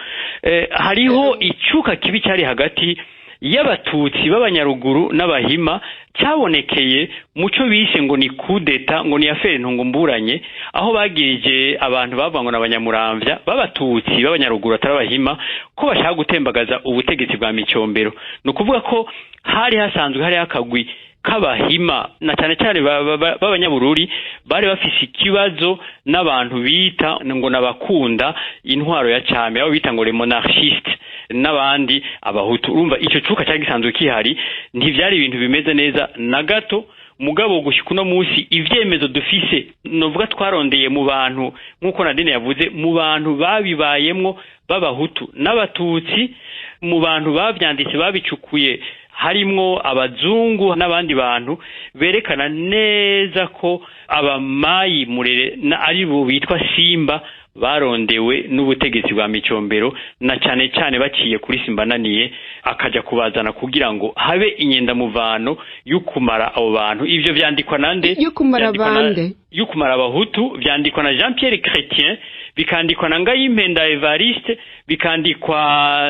hariho icuka kibi cyari hagati y'abatutsi b'abanyaruguru n'abahima cyabonekeye muco bise ngo ni kudeta, ngo ni affaire ntungumburanye, aho bagirije abantu bavuga ngo n'abanyamuramvya b'abatutsi b'abanyaruguru atarabahima ko bashaka gutembagaza ubutegetsi bwa Micombero. Ni ukuvuga ko hari hasanzwe hari akagwi k'abahima na cyane cyane b'abanyabururi bari bafise ikibazo n'abantu bita ngo nabakunda intwaro ya cami, abo bita ngo les monarchistes n'abandi abahutu. Urumva ico cuka cyari gisanzwe kihari, ntivyari ibintu bimeze neza na gato. Mugabo gushika uno munsi ivyemezo dufise novuga twarondeye mu bantu nk'uko Nadine yavuze, mu bantu babibayemwo b'abahutu n'abatutsi, mu bantu bavyanditse babicukuye harimwo abazungu n'abandi bantu, berekana neza ko abamayi murere ari bo bitwa Simba barondewe n'ubutegetsi bwa Micombero, na cyane cyane baciye kuri Simbananiye akaja kubazana kugira ngo habe inyendamuvano y'ukumara abo bantu. Ivyo vyandikwa nande? Y'ukumara bande? Y'ukumara abahutu. Vyandikwa na Jean Pierre Chrétien, bikandikwa na Ngayimpenda Evariste, bikandikwa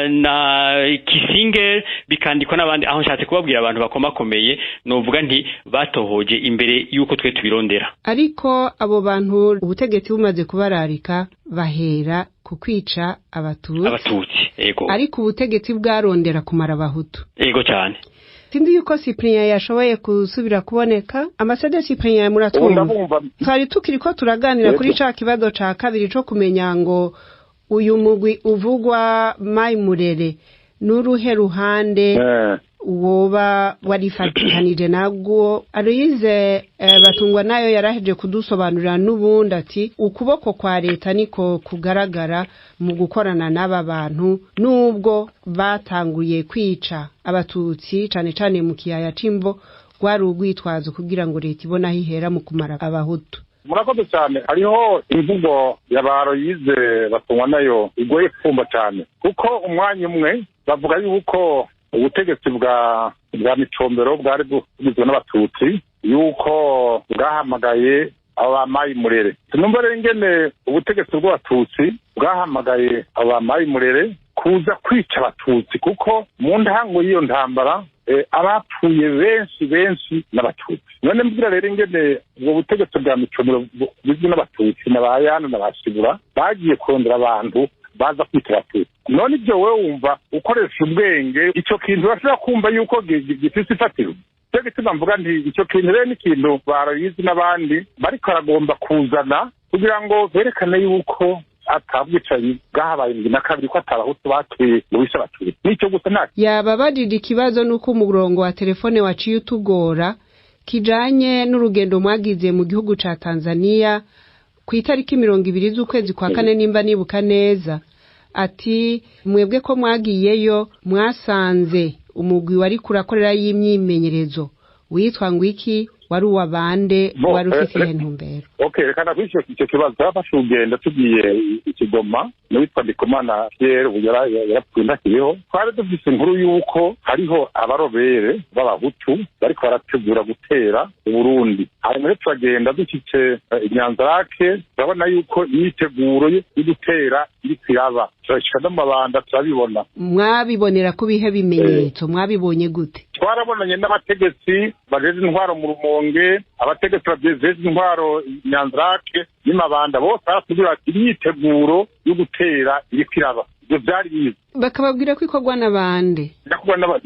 na Kissinger, bikandikwa n'abandi. Aho nshatse kubabwira abantu bakomakomeye, novuga nti batohoje imbere yuko twe tubirondera. Ariko abo bantu ubutegetsi bumaze kubararika bahera ku kwica abatutsi. Yego. Ariko ubutegetsi bwarondera kumara abahutu. Yego cyane. Sinzi yuko Cyprien yashoboye gusubira kuboneka. Ambassadeur Cyprien, muratwumva? Twari tukiriko turaganira kuri ca kibazo ca kabiri co kumenya ngo uyu mugwi uvugwa Mai Murere n'uruhe ruhande woba warifatikanije nabwo. Aloyize Batungwa nayo yaraheje kudusobanurira n'ubundi ati ukuboko kwa leta niko kugaragara mu gukorana n'aba bantu, nubwo batanguye kwica abatutsi cane cane mu kiyaya c'Imbo, rwari urwitwazo kugira ngo leta ibone aho ihera mu kumara abahutu. Murakoze cyane. Hariho imvugo ya ba Aloyize Batungwa nayo igoye kumva cyane, kuko umwanya umwe bavuga yuko ubutegetsi bwa Micombero bwari bugizwe n'abatutsi, yuko bwahamagaye abo bamayi murere. Sinumva rero ingene ubutegetsi bw'abatutsi bwahamagaye abo bamayi murere kuza kwica abatutsi, kuko mu ntango y'iyo ntambara abapfuye benshi benshi n'abatutsi. None mbwira rero ingene ubwo butegetsi bwa Micombero bugizwe n'abatutsi na ba Yana na ba Shibura bagiye kurondera abantu baza kwita abatutsi. None ibyo wewe wumva ukoresha ubwenge, ico kintu urashobora kumva yuko gifise ifatiro? Cyo gituma mvuga nti icyo kintu rero ni ikintu barabizi n'abandi bariko baragomba kuzana kugira ngo berekane yuko atabwicanyi bwahabaye 72, ko atabahutu bateye ngo bishe abatutsi. Nicyo gusa nta Yababajije ikibazo nuko umurongo wa telefone waciye utugora, kijanye n'urugendo mwagize mu gihugu ca Tanzania ku itariki 20 z'ukwezi kwa kane, nimba nibuka neza. Ati mwebwe ko mwagiyeyo mwasanze umugwi wari kurakorera y'imyimenyerezo witwa ngwiki, wari uwabande, wari ufise iyihe ntumbero? Okay, reka nakwishyura icyo kibazo. Twafashe urugendo tugiye i Kigoma n'uwitwa Ndikumana Pierre, ubu yarapfuye ntakiriho. Twari dufise inkuru y'uko hariho abarobere b'abahutu bariko barategura gutera Uburundi. Hanyuma rero turagenda, dushyitse i Nyanzarake turabona yuko imyiteguro yo gutera iriko iraba, turashika no mu Mabanda turabibona. Mwabibonera ku bihe bimenyetso? Mwabibonye gute? Twarabonanye n'abategetsi bajejwe intwaro mu Rumonge, abategetsi bajejwe intwaro Nyanzarake n'Imabanda, bose baratubwira bati imyiteguro yo gutera iriko iraba. Ivyo vyari bizi. Bakababwira ko ikorwa n'abande? Birakorwa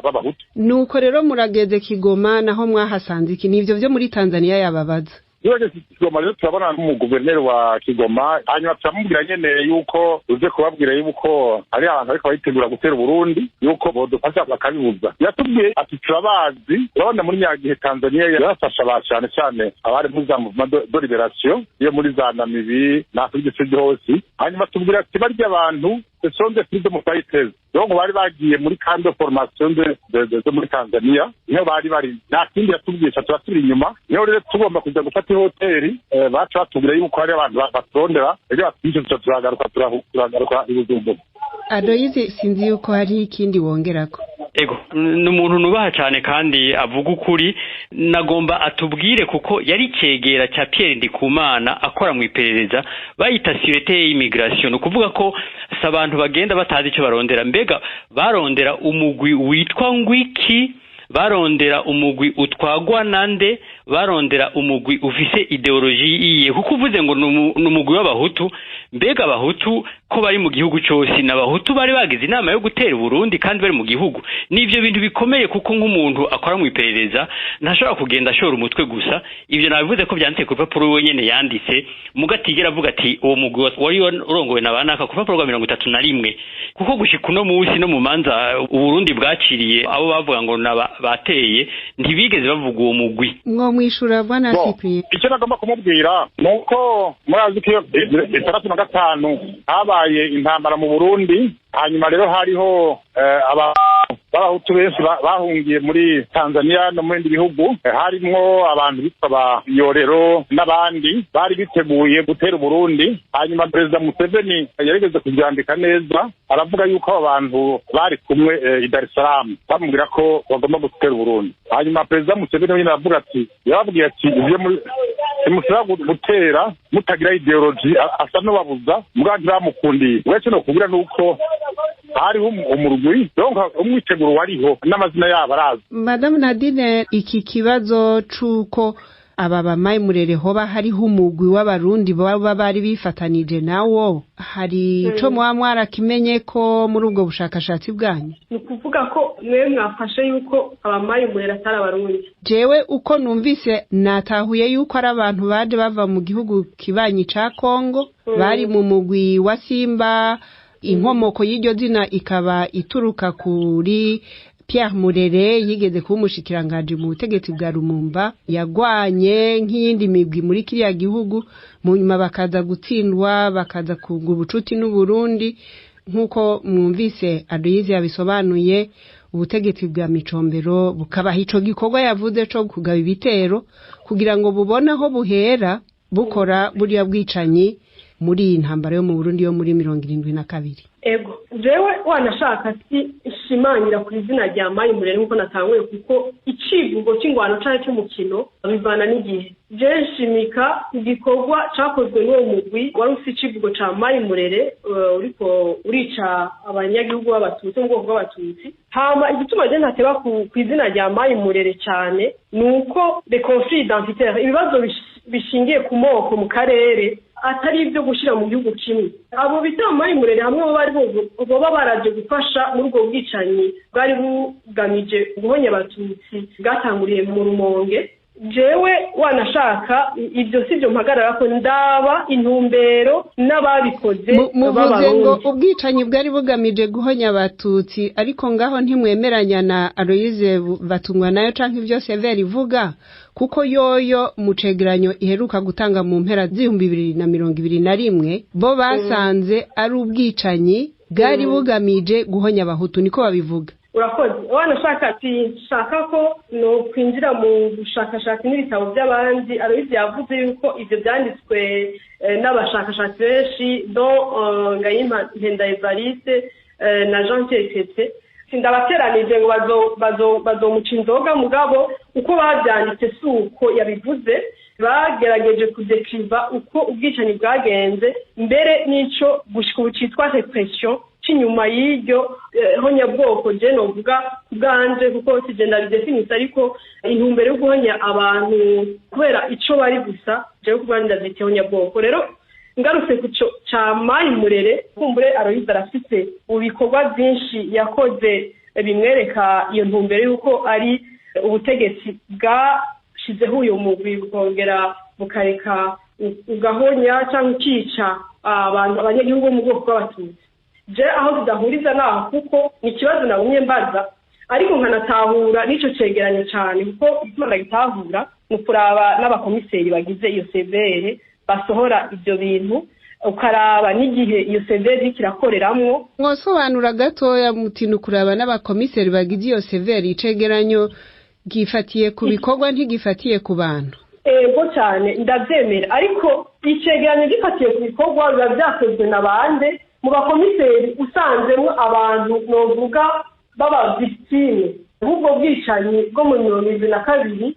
b'abahutu. Nuko rero murageze Kigoma, naho mwahasanze iki? Nivyo vyo muri Tanzania yababaza. Tugeze Kigoma rero turabona n'umuguverineri wa Kigoma, hanyuma turamubwira nyene yuko uze kubabwira yuko hari abantu bariko baritegura gutera Uburundi, yuko bodufasha bakabibuza. Yatubwiye ati turabazi, urabona muri nyagihe Tanzania yarafasha ba cane cane abari muri za mouvement de liberation yo muri za Namibi na Afrique du Sud hose. Hanyuma tubwira ati barya abantu ce sont des freedom fighters, donc bari bagiye muri camp de formation de muri Tanzania, niho bari bari. Nta kindi yatubwiye, turasubira inyuma. Niho rero tugomba kuja gufata ihoteli, baca batubwira yuko hari abantu baturondera, ejo batwishe, tuca turagaruka, turagaruka i Bujumbura. Adoyize, sinzi yuko hari ikindi wongerako. Ego, ni umuntu nubaha cyane kandi avuga ukuri. Nagomba atubwire, kuko yari cegera cya Pierre Ndikumana akora mu iperereza bayita sûreté y'immigration, ni ukuvuga ko si abantu bagenda batazi icyo barondera. Mbega barondera umugwi witwa ngwiki? Barondera umugwi utwagwa nande? Barondera umugwi ufise idéologie iyihe? Kuko uvuze ngo ni umugwi w'abahutu, mbega abahutu ko bari mu gihugu cyose, n'abahutu bari bagize inama yo gutera Uburundi kandi bari mu gihugu? Nivyo bintu bikomeye, kuko nk'umuntu akora mu iperereza ntashobora kugenda ashora umutwe gusa. Ivyo nabivuze ko byanditse ku rupapuro wenyene yanditse, muga atigera avuga ati uwo mugwi wari urongowe na banaka, ku rupapuro rwa 31. Kuko gushika uno munsi no mu manza Uburundi bwaciriye abo bavuga ngo naba bateye, ntibigeze bavuga uwo mugwi. Mwo mwishura, bwana Cyprien? Icyo nagomba kumubwira ni uko murazi ko iyo 65 habaye intambara mu Burundi, hanyuma rero hariho aba b'abahutu benshi bahungiye muri Tanzania no mu bindi bihugu, harimwo abantu bitwa ba Yorero n'abandi bari biteguye gutera Uburundi. Hanyuma Perezida Museveni yarigeze kubyandika neza, aravuga yuko abo bantu bari kumwe i Dar es Salaam bamubwira ko bagomba gutera Uburundi. Hanyuma Perezida Museveni wenyine aravuga ati, yababwiye ati ibyo muri ntimushobora gutera mutagira idéologie, asa n'ubabuza, mugabo ntibamukundiye. Uretse no kubwira nuko hariho umurwi, donc umwiteguro wariho n'amazina yabo arazi. Madamu Nadine, iki kibazo c'uko aba bamayi murere hoba hariho umugwi w'abarundi baba bari bifatanije nawo, hari ico muba mwarakimenye ko muri ubwo bushakashatsi bwanyu? Ni ukuvuga ko mwe mwafashe yuko abamayi murere atari abarundi? Jewe uko numvise natahuye yuko ari abantu baje bava mu gihugu kibanyi ca Kongo, bari mu mugwi wa Simba, inkomoko y'iryo zina ikaba ituruka kuri Pierre Murere yigeze kuba umushikiranganji mu butegetsi bwa Lumumba, yagwanye nk'iyindi migwi muri kiriya gihugu, mu nyuma bakaza gutsindwa, bakaza kunga ubucuti n'Uburundi. Nk'uko mwumvise Aloyize yabisobanuye, ubutegetsi bwa Micombero bukabaha ico gikorwa yavuze co kugaba ibitero kugira ngo bubone aho buhera bukora buriya bwicanyi. muri iyi ntambara yo mu Burundi yo muri 72? Ego, jewe wanashaka si ishimangira ku izina rya Mayi Murere nkuko natanguye, kuko icivugo c'ingwano canke c'umukino bivana n'igihe. Je nshimika ku gikorwa cakozwe n'uwo mugwi wari ufise icivugo ca Mayi Murere, uriko urica abanyagihugu b'Abatutsi mu bwoko bw'Abatutsi. Hama igituma je ntateba ku izina rya Mayi Murere cane ni uko les conflits identitaires, ibibazo bishingiye ku moko mu karere, atari ibyo gushyira mu gihugu kimwe. Abo bita Mayi Murere hamwe bo bari boba baraje gufasha muri ubwo bwicanyi bwari bugamije guhonya Abatutsi bwatanguriye mu Rumonge. Jewe wanashaka ibyo si byo mpagarara ko ndaba intumbero n'ababikoze. Muvuze ngo ubwicanyi bwari bugamije guhonya Abatutsi, ariko ngaho ntimwemeranya na Aloyize Batungwa nayo canke ibyo Severi ivuga, kuko yoyo mu cegeranyo iheruka gutanga mu mpera z'2021 bo basanze ari ubwicanyi bwari bugamije guhonya Abahutu, niko babivuga. Urakoze. Wanashaka ati nshaka ko no kwinjira mu bushakashatsi n'ibitabo by'abandi. Aloyize yavuze yuko ivyo byanditswe n'abashakashatsi benshi, dont Ngayimpa Mpenda Evariste na Jean Pierre Tete. Sindabateranije ngo bazomuca inzoga, mugabo uko bavyanditse si uko yabivuze. Bagerageje kudekriva uko ubwicanyi bwagenze mbere n'ico gushika ubu citwa repression c'inyuma y'iryo honyabwoko. Je novuga kubwanje kuko sije ndabidefinisa, ariko intumbero yo guhonya abantu kubera ico bari gusa, jewe kubwanje ndavyita honyabwoko. Rero ngarutse ku co ca Mayi Murere, kumbure Aloyize arafise ibikorwa byinshi yakoze bimwereka iyo ntumbero y'uko ari ubutegetsi bwashizeho uyu mugwi, bukongera bukareka ugahonya cyangwa ukica abantu, abanyagihugu bo mu bwoko bw'Abatutsi. Je aho tudahuriza naho, kuko ni ikibazo nabumye mbaza, ariko nkanatahura n'ico cegeranyo cane, kuko igituma ndagitahura ni ukuraba n'abakomiseri bagize iyo severe basohora ivyo bintu, ukaraba n'igihe iyo severe iriko irakoreramwo. Mwosobanura gatoya muti ni ukuraba n'abakomiseri bagize iyo severe, icegeranyo gifatiye ku bikorwa ntigifatiye ku bantu. Ego cyane, ndavyemera, ariko icegeranyo gifatiye ku bikorwa biba vyakozwe na bande? Mu bakomiseri usanzemwo abantu novuga baba victime b'ubwo bwicanyi bwo mu 72,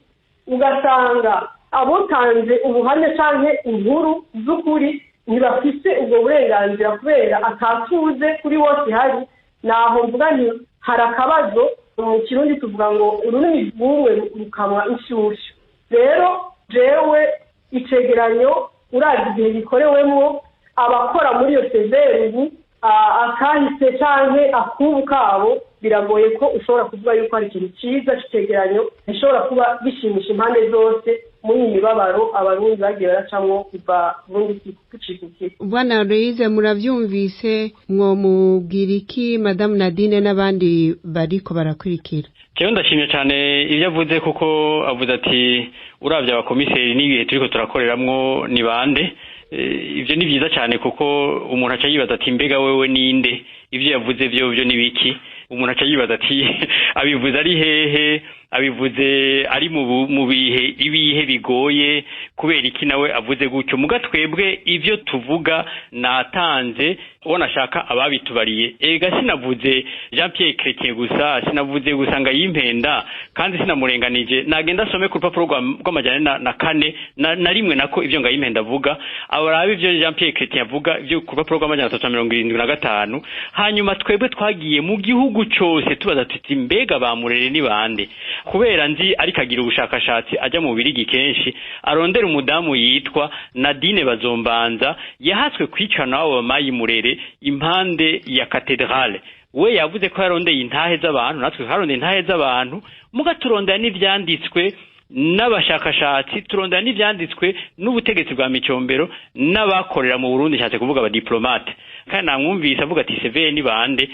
ugasanga abotanze ubuhamya canke inkuru z'ukuri ntibafise ubwo burenganzira kubera atatuze kuri bose ihari. Naho mvuga nti hari akabazo. Mu Kirundi tuvuga ngo ururimi rw'umwe rukamwa inshyushyu. Rero jewe icegeranyo urazi igihe gikorewemwo, abakora muri iyo severi ubu, akahise canke akubu kabo, biragoye ko ushobora kuvuga yuko hari ikintu ciza c'icegeranyo gishobora kuba gishimisha impande zose muri iyi mibabaro Abarundi bagiye baracamwo kuva Burundi bucikukira. Bwana Aloyize, muravyumvise, mwomubwira iki Madamu Nadine n'abandi bariko barakurikira? Jewe ndashimye cyane ibyo avuze, kuko avuze ati uravye abakomiseri n'ibihe turiko turakoreramwo ni bande. Ivyo ni vyiza cyane, kuko umuntu aca yibaza ati mbega wewe ninde, ivyo yavuze vyo ni biki? Umuntu aca yibaza ati abivuze ari hehe, abivuze ari mu bihe ibihe bigoye, kubera iki nawe avuze gutyo? Muga twebwe ivyo tuvuga natanze wanashaka ababitubariye. Ega sinavuze Jean Pierre Chrétien gusa, sinavuze gusa Ngayimpenda, kandi sinamurenganije. Nagenda asome ku rupapuro rw'amajana na kane na rimwe nako ivyo Ngayimpenda avuga, abarabe ivyo Jean Pierre Chrétien avuga ivyo ku rupapuro rw'amajana 375. Hanyuma twebwe twagiye mu gihugu cose tubaza tuti mbega ba Murere ni bande? Kubera nzi ariko agira ubushakashatsi ajya mu Birigi kenshi, arondera umudamu yitwa Nadine Bazombanza yahatswe kwica nawe wa Mayi Murere impande ya katedrale. We yavuze ko yarondeye intahe z'abantu, natwe twarondeye intahe z'abantu, muga turondera n'ivyanditswe n'abashakashatsi, turondera n'ivyanditswe n'ubutegetsi bwa Micombero n'abakorera mu Burundi, nshatse kuvuga abadiplomate. Kandi namwumvise avuga ati severe ni bande?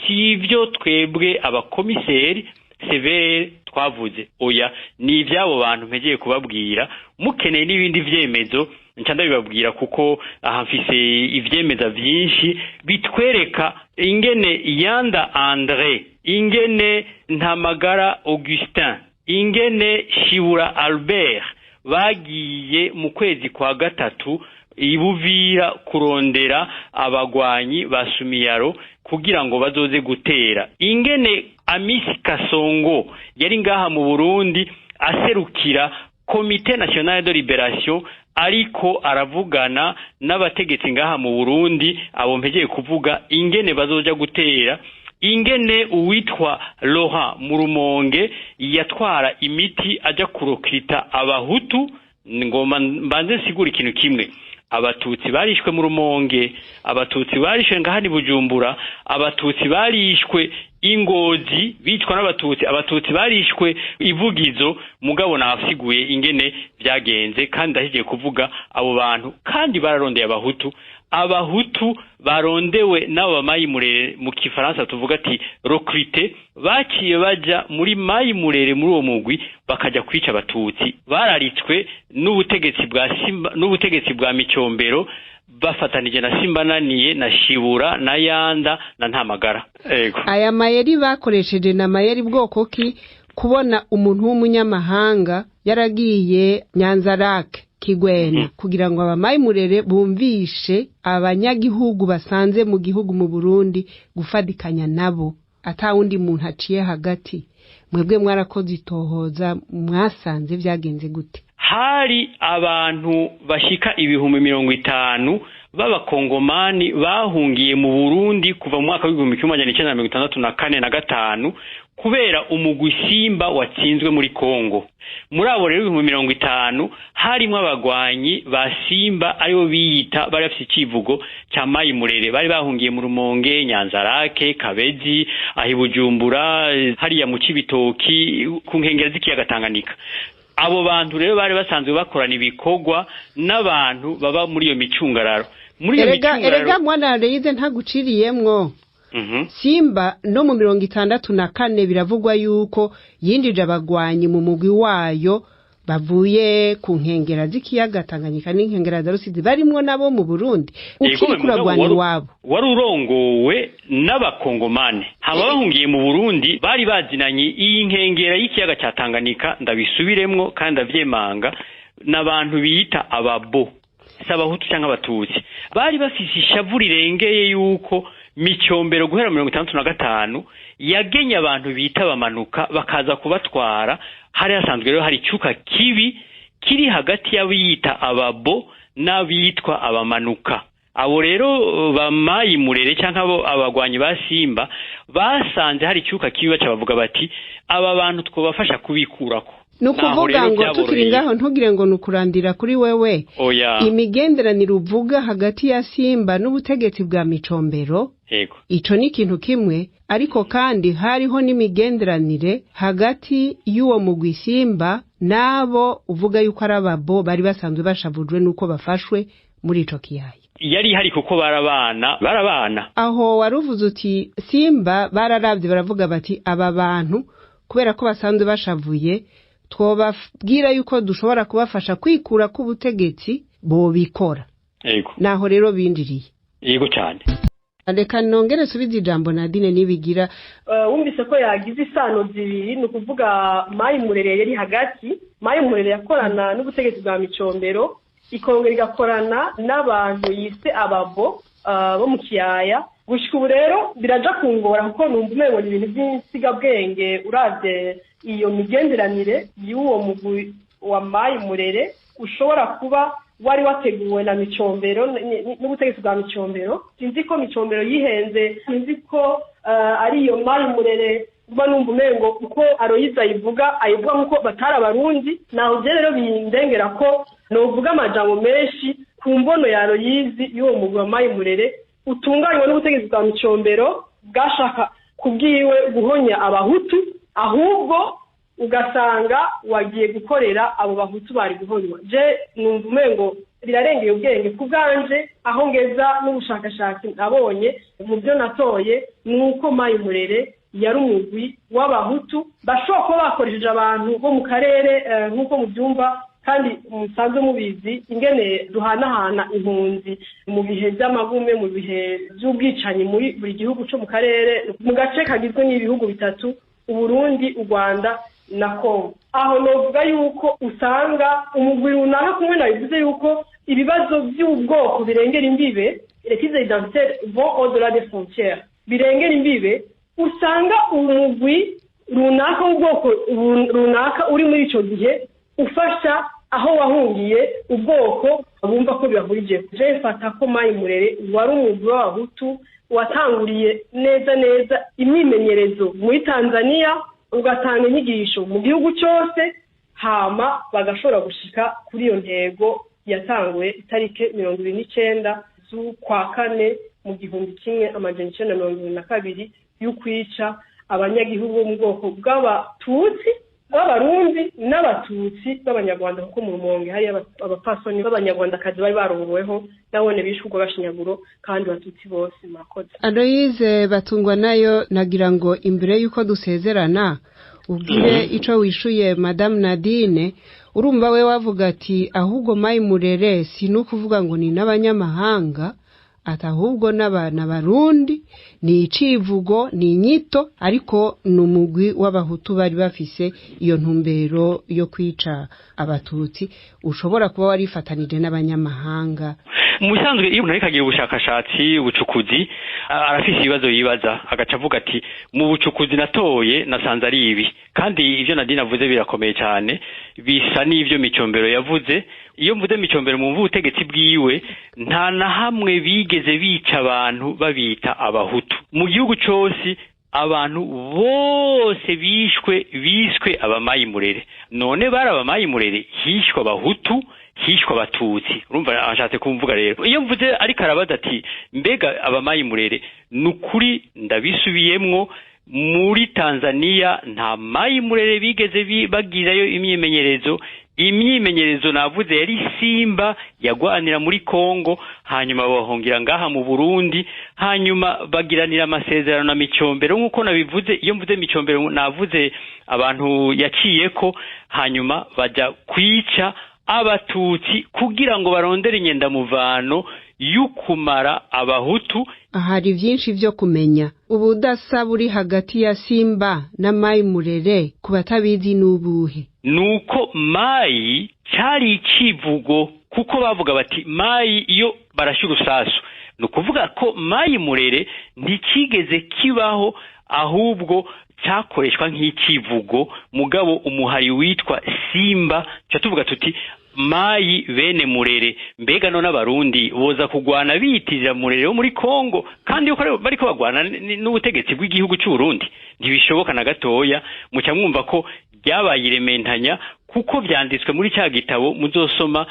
Si ivyo twebwe abakomiseri severe twavuze, oya, ni ivy'abo bantu mpegeye kubabwira. Mukeneye n'ibindi vyemezo nca ndabibabwira, kuko aha mfise ivyemeza vyinshi bitwereka ingene Yanda Andre, ingene Ntamagara Augustin, ingene Shibura Albert bagiye mu kwezi kwa gatatu Ibuvira kurondera abagwanyi ba Sumiyaro kugira ngo bazoze gutera. Ingene Amisi Kasongo yari ngaha mu Burundi aserukira Comité National de Libération, ariko aravugana n'abategetsi ngaha mu Burundi, abo mpegeye kuvuga ingene bazoja gutera, ingene uwitwa Laurent Murumonge yatwara imiti aja kurokita abahutu. Ngoma mbanze nsigura ikintu kimwe: abatutsi barishwe mu Rumonge, abatutsi barishwe ngaha ni Bujumbura, abatutsi barishwe Ingozi bicwa n'abatutsi, abatutsi barishwe Ivugizo. Mugabo nafiguye ingene byagenze, kandi ndahigiye kuvuga abo bantu, kandi bararondeye abahutu. Abahutu barondewe n'abo Mayimurere, mu kifaransa tuvuga ati recruté, baciye baja muri Mayimurere, muri uwo mugwi, bakaja kwica abatutsi. Bararitswe n'ubutegetsi bwa Simba, n'ubutegetsi bwa Micombero, bafatanije na Simbananiye na Shibura na Yanda na Ntamagara. Ego. Aya mayeri bakoresheje na mayeri bwoko ki, kubona umuntu w'umunyamahanga yaragiye Nyanzarake, Kigwena, kugira ngo abamayimurere bumvishe abanyagihugu basanze mu gihugu mu Burundi gufadikanya nabo, ata wundi muntu aciye hagati? Mwebwe mwarakoze itohoza, mwasanze byagenze gute? Hari abantu bashika 50,000 b'abakongomani bahungiye mu Burundi kuva mu mwaka w'1964 na 5, kubera umugwi Simba watsinzwe muri Kongo. Muri abo rero 50,000 harimwo abagwanyi ba Simba, aribo biyita, bari bafise icivugo ca Mayimurere, bari bahungiye mu Rumonge, Nyanzarake, Kabezi, ahi Bujumbura, hariya mu Cibitoki, ku nkengera z'ikiyaga Tanganyika. Abo bantu rero bari basanzwe bakorana ibikorwa n'abantu baba muri iyo micungararo, muri iyo Erega, micungararo. erega mwana Reyize, ntaguciriyemwo, Simba no mu 64 biravugwa yuko yinjije abagwanyi mu mugwi wayo bavuye ku nkengera z'ikiyaga Tanganyika n'inkengera za Rusizi, barimwo nabo mu Burundi, ukiri kuragwana iwabo. Wari urongowe n'abakongomani haba bahungiye mu Burundi, bari bazinanye iyi nkengera y'ikiyaga cya Tanganyika. Ndabisubiremwo kandi ndavyemanga, n'abantu biyita ababo, si abahutu cyangwa abatutsi. Bari bafise ishavu rirengeye yuko Micombero guhera 65 yagenye abantu bita bamanuka bakaza kubatwara. Hari hasanzwe rero hari icuka kibi kiri hagati y'abiyita ababo n'abitwa abamanuka. Abo rero bamayimurere cyangwa abo abagwanyi ba Simba basanze hari icuka kibi, baca bavuga bati aba bantu twobafasha kubikurako. Ni Naho ukuvuga rero ngo tukiri byaboroheye. ngaho, ntugire ngo ni ukurandira kuri wewe. Oya. Imigenderanire uvuga hagati ya Simba n'ubutegetsi bwa Micombero, ico ni ikintu kimwe, ariko kandi hariho n'imigenderanire hagati y'uwo mugwi Simba n'abo uvuga yuko ari ababo, bari basanzwe bashavujwe n'uko bafashwe muri ico kiyaya. Yari ihari kuko barabana, barabana. Aho waruvuze uti Simba bararavye baravuga bati aba bantu kubera ko basanzwe bashavuye, twobabwira yuko dushobora kubafasha kwikura k'ubutegetsi, bobikora. Naho rero binjiriye. Yego cyane. Reka nongere subize ijambo Nadine Nibigira. Wumvise ko yagize isano zibiri, ni ukuvuga Mayi Murere yari hagati. Mayi Murere yakorana n'ubutegetsi bwa Micombero, ikongera igakorana n'abantu yise ababo bo mu kiyaya. Gushika ubu rero biraja kungora, kuko numva umengo ni ibintu by'insigabwenge. Uravye iyo migenderanire y'uwo mugwi wa Mayi Murere ushobora kuba wari wateguwe na Micombero n'ubutegetsi bwa Micombero, sinzi ko Micombero yihenze, sinzi ko ari iyo Mayi Murere. Kuba numva umengo uko Aroyiza ayivuga, ayivuga nk'uko batari abarundi. Naho je rero bindengera ko novuga amajambo menshi ku mbono ya Aroyizi y'uwo mugwi wa Mayi Murere utunganywa n'ubutegetsi bwa Micombero, bwashaka kubwiwe guhonya abahutu, ahubwo ugasanga wagiye gukorera abo bahutu bari guhonywa. Je numva umengo birarengeye ubwenge ku bwanje. Aho ngeza n'ubushakashatsi nabonye mu byo natoye ni uko Mayi Murere yari umugwi w'abahutu bashobora kuba bakoresheje abantu bo mu karere, nk'uko mubyumva kandi musanzwe mubizi ingene duhanahana impunzi mu bihe by'amagume, mu bihe by'ubwicanyi, muri buri gihugu cyo mu karere, mu gace kagizwe n'ibihugu bitatu: Uburundi, u Rwanda na Kongo. Aho novuga yuko usanga umugwi runaka kumwe nabivuze yuko Ibibazo by'ubwoko birengera imbibe, les crises identitaires vont au-delà des frontières, birengera imbibe, usanga umugwi runaka w'ubwoko runaka uri muri ico gihe ufasha aho wahungiye ubwoko bumva ko bibahurije. Je mfata ko Mayi Murere wari umugwi w'abahutu watanguriye neza neza imyimenyerezo muri Tanzania, ugatanga inyigisho mu gihugu cyose, hama bagashobora gushika kuri iyo ntego yatanguye itarike 29 z'ukwa kane mu 1972 y'ukwica abanyagihugu bo mu bwoko bw'abatutsi b'abarundi n'abatutsi b'abanyarwanda, kuko mu Rumonge hari abapasoni b'abanyarwandakazi bari barongoweho nabone bishwe ubwo gashinyaguro kandi batutsi bose. Murakoze. Aloyize Batungwa nayo, nagira ngo imbere y'uko dusezerana ubwire ico wishuye Madame Nadine. Urumva we wavuga ati ahubwo Mayi Murere si nukuvuga ngo ni n'abanyamahanga, ati ahubwo n'abana barundi, ni icivugo, ni inyito, ariko ni umugwi w'abahutu bari bafise iyo ntumbero yo kwica abatutsi, ushobora kuba warifatanije n'abanyamahanga. Mu bisanzwe iyo umuntu ariko agira ubushakashatsi, ubucukuzi, arafise ibibazo yibaza, agaca avuga ati mu bucukuzi natoye nasanze ari ibi. Kandi ivyo Nadine avuze birakomeye cyane, bisa n'ivyo Micombero yavuze. Iyo mvuze Micombero mu ubutegetsi bwiwe, nta na hamwe bigeze bica abantu babita abahutu. Mu gihugu cose abantu bose bishwe biswe abamayi murere. None bari abamayi murere, hishwe abahutu, hishwe abatutsi. Urumva ashatse kumvuga rero. Iyo mvuze ariko arabaza ati mbega abamayi murere, nukuri ndabisubiyemwo, muri Tanzania nta mayi murere bigeze bagirayo imyimenyerezo. Imyimenyerezo navuze yari Simba yagwanira muri Kongo, hanyuma bahungira ngaha mu Burundi, hanyuma bagiranira amasezerano na Micombero nk'uko nabivuze. Iyo mvuze Micombero navuze abantu yaciyeko, hanyuma baja kwica abatutsi kugira ngo barondere inyendamuvano y'ukumara abahutu. Hari byinshi byo kumenya. Ubudasa buri hagati ya Simba na Mayi Murere ku batabizi n'ubuhe? Nuko Mayi cyari icivugo, kuko bavuga bati Mayi iyo barashe urusasu, ni ukuvuga ko Mayi Murere ntikigeze kibaho, ahubwo cyakoreshwa nk'icivugo. Mugabo umuhari witwa Simba, cyo tuvuga tuti Mayi bene Murere. Mbega none abarundi boza kugwana bitirira Murere wo muri Kongo, kandi uko bariko bagwana n'ubutegetsi bw'igihugu cy'u Burundi? Ntibishoboka na gatoya. Muca mwumva ko ryabaye irementanya, kuko vyanditswe muri cya gitabo muzosoma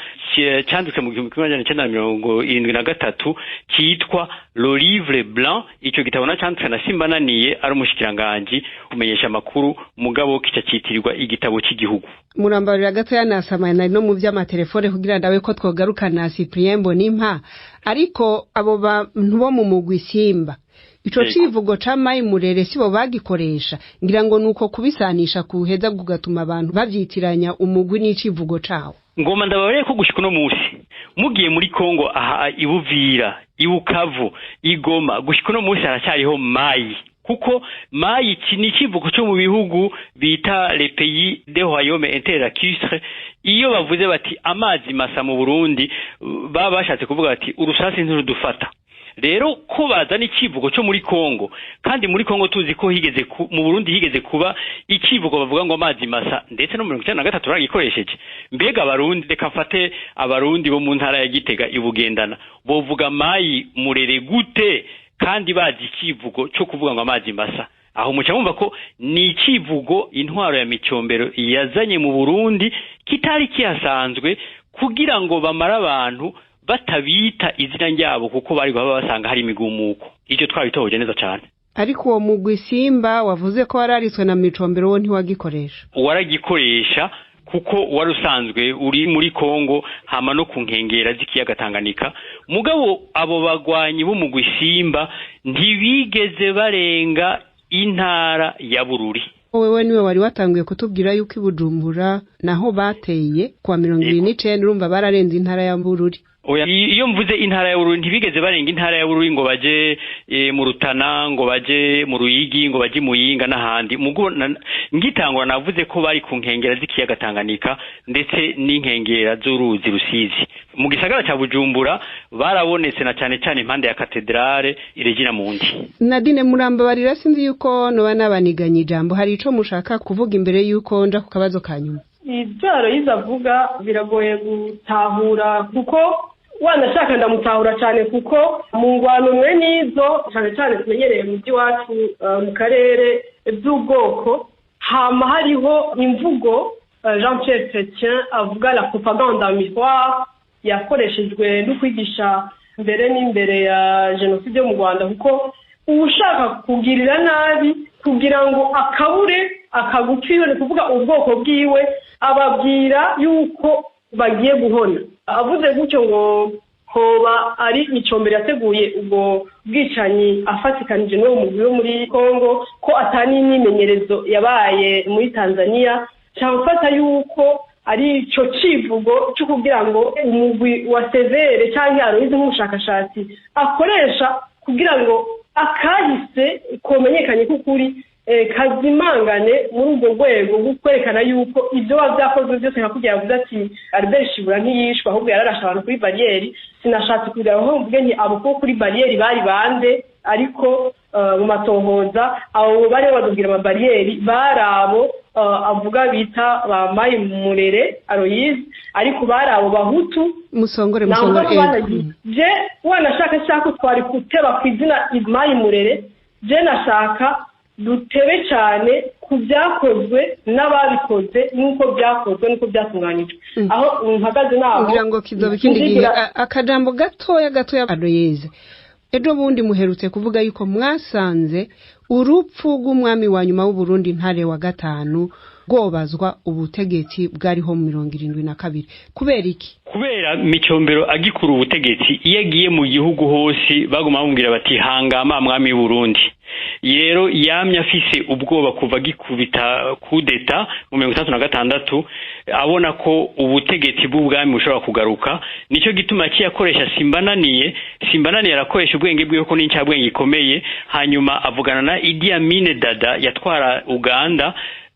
cyanditswe mu 1973 cyitwa Le Livre Blanc. Ico gitabo nacanditswe na Simbananiye ari umushikiranganji kumenyesha amakuru, mugabo kica citirirwa igitabo cy'igihugu. Murambarira gatoya nasamaye nari no mu vy'amatelefone kugira ndabe ko twogarukana Cyprien Mbonimpa, ariko abo bantu bo mu mugwi Simba ico civugo ca Mayi Murere sibo bagikoresha, ngira ngo nuko kubisanisha kuheza kugatuma abantu bavyitiranya umugwi n'icivugo cawo. Ngoma ndababareye ko gushika uno musi mugiye muri Kongo, aha ibuvira, ibukavu, igoma, gushika uno musi haracyariho Mayi, kuko Mayi ni icivugo cyo mu bihugu bita les pays des royaumes interlacustres. Iyo bavuze bati amazi masa mu Burundi, baba bashatse kuvuga bati urusasi ntirudufata. Rero ko bazana icivugo cyo muri Kongo, kandi muri Kongo tuzi ko higeze mu Burundi higeze kuba icivugo bavuga ngo amazi masa, ndetse no mu 1993 baragikoresheje. Mbega abarundi, reka mfate abarundi bo mu ntara ya Gitega ibugendana, bovuga Mayi Murere gute kandi bazi icivugo cyo kuvuga ngo amazi masa? Aho muca mumva ko ni icivugo intwaro ya Micombero yazanye mu Burundi kitari kihasanzwe, kugira ngo bamara abantu batabita izina ryabo, kuko bari baba basanga hari imigumuko. Icyo twabitohoje neza cyane. Ariko uwo mugwi Simba wavuze ko wararitswe na Micombero, wo ntiwagikoresha? Waragikoresha, kuko wari usanzwe uri muri Kongo hama no ku nkengera z'ikiyaga Tanganyika. Mugabo abo bagwanyi b'umugwi Simba ntibigeze barenga intara ya Bururi. Wewe niwe wari watanguye kutubwira yuko i Bujumbura naho bateye kuwa 29, urumva bararenze intara ya Bururi. Oya, iyo mvuze intara ya Bururi, ntibigeze barenga intara ya Bururi ngo baje mu Rutana, ngo baje mu Ruyigi, ngo baje Muyinga n'ahandi. Mugo ngitangura navuze ko bari ku nkengera z'ikiyaga Tanganyika ndetse n'inkengera z'uruzi Rusizi. Mu gisagara ca Bujumbura barabonetse na cane cane impande ya katedrale Regina Mundi. Nadine, murambabarira, sinzi yuko noba nabaniganye ijambo. Hari ico mushaka kuvuga imbere yuko nja ku kabazo ka nyuma? Ibyo Aloyize avuga biragoye gutahura, kuko wanashaka ndamutahura cyane, kuko mu ngwano mwe n'izo cyane cyane tumenyereye mu by'iwacu, mu karere by'ubwoko, hama hariho imvugo Jean Pierre Chrétien avuga, la propagande en miroir, yakoreshejwe no kwigisha mbere n'imbere ya jenoside yo mu Rwanda, kuko ushaka kugirira nabi kugira ngo akabure akaguciwe, ni kuvuga ubwoko bwiwe, ababwira yuko bagiye guhona. Avuze gutyo ngo hoba ari Micombero yateguye ubwo bwicanyi afatikanije n'uwo mugwi wo muri Congo, ko atani imyimenyerezo yabaye muri Tanzania, cyamfata yuko ari ico civugo cyo kugira ngo umugwi wa Severe cyangwa Aloyize nk'umushakashatsi akoresha kugira ngo akahise komenyekanye k'ukuri kazimangane muri urwo rwego rwo kwerekana yuko ibyo biba byakozwe byose, nka kugira yavuze ati Albert Shibura ntiyishwe, ahubwo yararashe abantu kuri bariyeri. Sinashatse kugira ngo mvuge nti abo ko kuri bariyeri bari bande, ariko mu matohoza abo bari badubwira amabariyeri bari abo avuga bita ba Murere Aloyize, ariko bari abo Bahutu. Musongore, musongore. Je wanashaka shaka twari kuteba ku izina Mayi Murere. Je nashaka dutebe cyane ku byakozwe n'ababikoze, n'uko byakozwe n'uko byatunganijwe. Aho mpagaze naho kugira ngo kizoba ikindi gihe. Akajambo gatoya gatoya, Aloyize. Ejo bundi muherutse kuvuga yuko mwasanze urupfu rw'umwami wa nyuma w'Uburundi, Ntare wa gatanu, rwobazwa ubutegetsi bwariho mu 72. Kubera iki? Kubera Micombero agikura ubutegetsi, iyo agiye mu gihugu hose baguma bamubwira bati hangama mwami w'Uburundi. Rero yamye afise ubwoba kuva gikubita kudeta mu 66, abona ko ubutegetsi bw'ubwami bushobora kugaruka. Nicyo gituma yakoresha Simbananiye. Simbananiye arakoresha ubwenge bwiwe, ko n'incabwenge ikomeye, hanyuma avugana na Idi Amin Dada yatwara Uganda,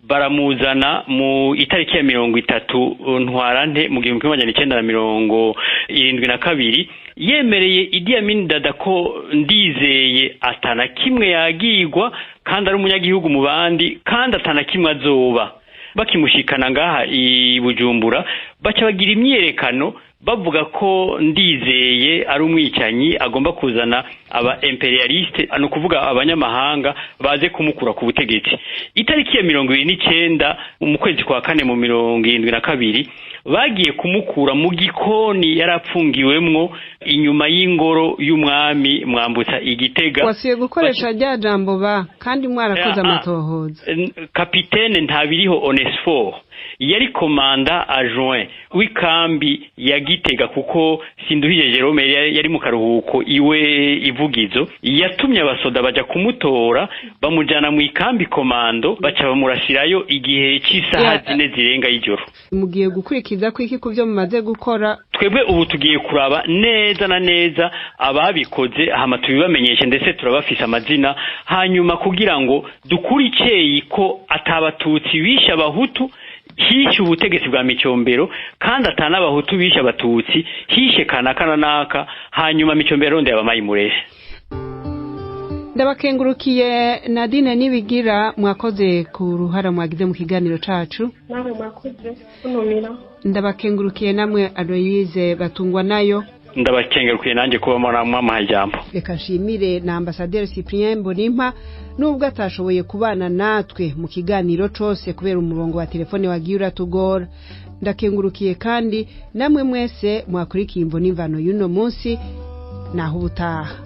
baramuzana mu itariki ya 30 Ntwarante mu 1972, yemereye Idi Amin Dada ko Ndizeye atana kimwe yagigwa, kandi ari umunyagihugu mu bandi, kandi atana kimwe azoba. Bakimushikana ngaha i Bujumbura, baca bagira imyerekano bavuga ko Ndizeye ari umwicanyi, agomba kuzana aba imperialiste, ni ukuvuga abanyamahanga, baze kumukura ku butegetsi. Itariki ya 29 mu kwezi kwa kane mu 72 bagiye kumukura mu gikoni yarapfungiwemwo inyuma y'ingoro y'umwami Mwambutsa Igitega. Wasuye gukoresha rya jambo ba, kandi mwarakoze amatohoza. Kapitene Ntabiriho Onesphore yari commandant adjoint w'ikambi ya Gitega, kuko Sinduhije Jerome yari mu karuhuko iwe ivugizo. Yatumye abasoda baja kumutora, bamujana mu ikambi komando, baca bamurasirayo igihe cy'isaha 4 zirenga y'ijoro. Mugiye gukurikiza kwiki ku byo mumaze gukora? Twebwe ubu tugiye kuraba neza na neza ababikoze, hama tubibamenyeshe, ndetse turabafise amazina, hanyuma kugira ngo dukure iceyi ko atabatutsi bishe abahutu hishe ubutegetsi bwa Micombero, kandi atanabahutu bishe abatutsi hishe kanaka naka, hanyuma Micombero arondeye abamayimurere. Ndabakengurukiye. Nadine Nibigira, mwakoze ku ruhara mwagize mu kiganiro cacu. Namwe mwakoze kuntumira. Ndabakengurukiye namwe, Aloyize Batungwa nayo. Ndabakengurukiye nanjye kuba mwamuhaye ijambo. Reka nshimire na ambasaderi Cyprien Mbonimpa, nubwo atashoboye kubana natwe mu kiganiro cose kubera umurongo wa telefone wagiye uratugora. Ndakengurukiye kandi namwe mwese mwakurikiye Imvo n'Imvano y'uno munsi. Naho ubutaha.